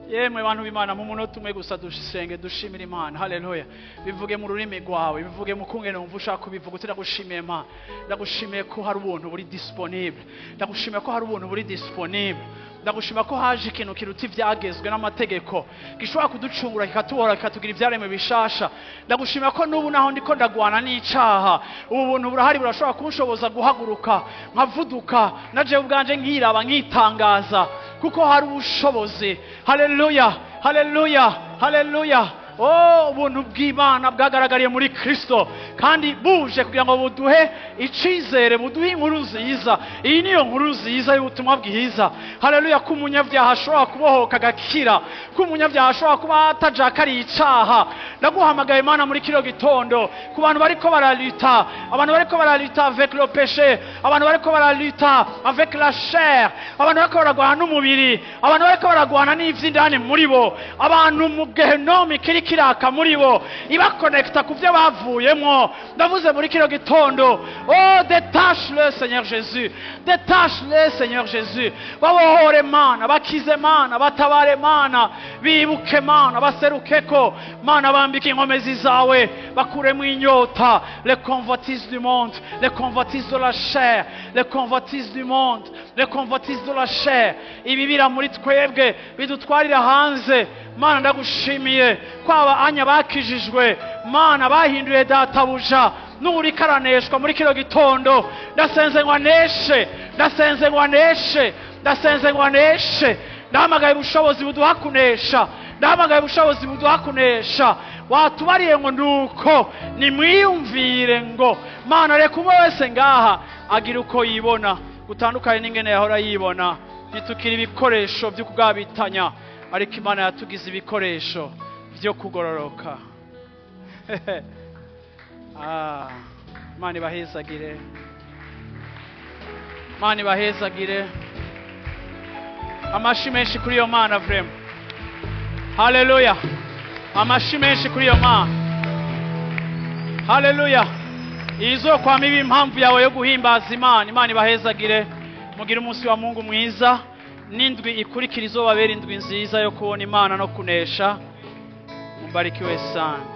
Yemwe bantu b'Imana, mu munota umwe gusa dusenge dushimira Imana. Haleluya. Bivuge mu rurimi rwawe, bivuge mu kungene wumva ushaka kubivuga uti ndagushimiye Imana, ndagushimiye ko hari ubuntu buri disponible, ndagushimiye ko hari ubuntu buri disponible, ndagushima ko haje ikintu kiruta ibyagezwe n'amategeko gishobora kuducungura kikatuhora kikatugira ibyaremwe bishasha. Ndagushima ko n'ubu naho ndiko ndagwana n'icaha, ubu buntu burahari burashobora kunshoboza guhaguruka nkavuduka naje ubwanje nkiraba nkitangaza, kuko hari ubushobozi. Haleluya, haleluya, haleluya. Oh, ubuntu bw'Imana bwagaragariye muri Kristo kandi buje kugira ngo buduhe icizere, buduhe inkuru nziza. Iyi niyo nkuru nziza y'ubutumwa bwiza. Haleluya, ko umunyabyaha ashobora kubohoka agakira, ko umunyabyaha ashobora kuba atajakariye icaha. Ndaguhamagaye Imana muri kino gitondo ku bantu bariko baralita, abantu bariko baralita avec le péché, abantu bariko baralita avec la chair, abantu bariko baragwana n'umubiri, abantu bariko baragwana n'ivy'indani muri bo, abantu mu gehenomi kiri kiraka muri bo, ibakonekta ku byo bavuyemo. Ndavuze muri kino gitondo, oh, détache-le Seigneur Jésus, détache-le Seigneur Jésus. Babohore Mana, bakize Mana, batabare Mana, bibuke Mana, baserukeko Mana, bambike inkomezi zawe, bakuremo inyota. Les convoitises du monde, les convoitises de la chair, les convoitises du monde, les convoitises de la chair, ibibira muri twebwe bidutwarira hanze. Mana ndagushimiye kwaba anya bakijijwe, Mana bahinduye databuja, n'uriko araneshwa muri kino gitondo. Ndasenze ngo aneshe, ndasenze ngo aneshe, ndasenze ngo aneshe. Ndahamagaye ubushobozi buduha kunesha, ndahamagaye ubushobozi buduha kunesha. Watubariye ngo nuko nimwiyumvire ngo Mana reka umwe wese ngaha agira uko yibona gutandukanye n'ingene yahora yibona. Ntitukiri ibikoresho byo kugabitanya, ariko Imana yatugize ibikoresho byo kugororoka. Ah, Imana ibahezagire, Imana ibahezagire. Amashi menshi kuri iyo Mana vrema. Haleluya. Amashi menshi kuri iyo Mana. Haleluya. Izokwama iba impamvu yawe yo guhimbaza Imana. Imana ibahezagire, mugire umunsi wa Mungu mwiza, n'indwi ikurikira izobabera indwi nziza yo kubona Imana no kunesha. Mubarikiwe sana.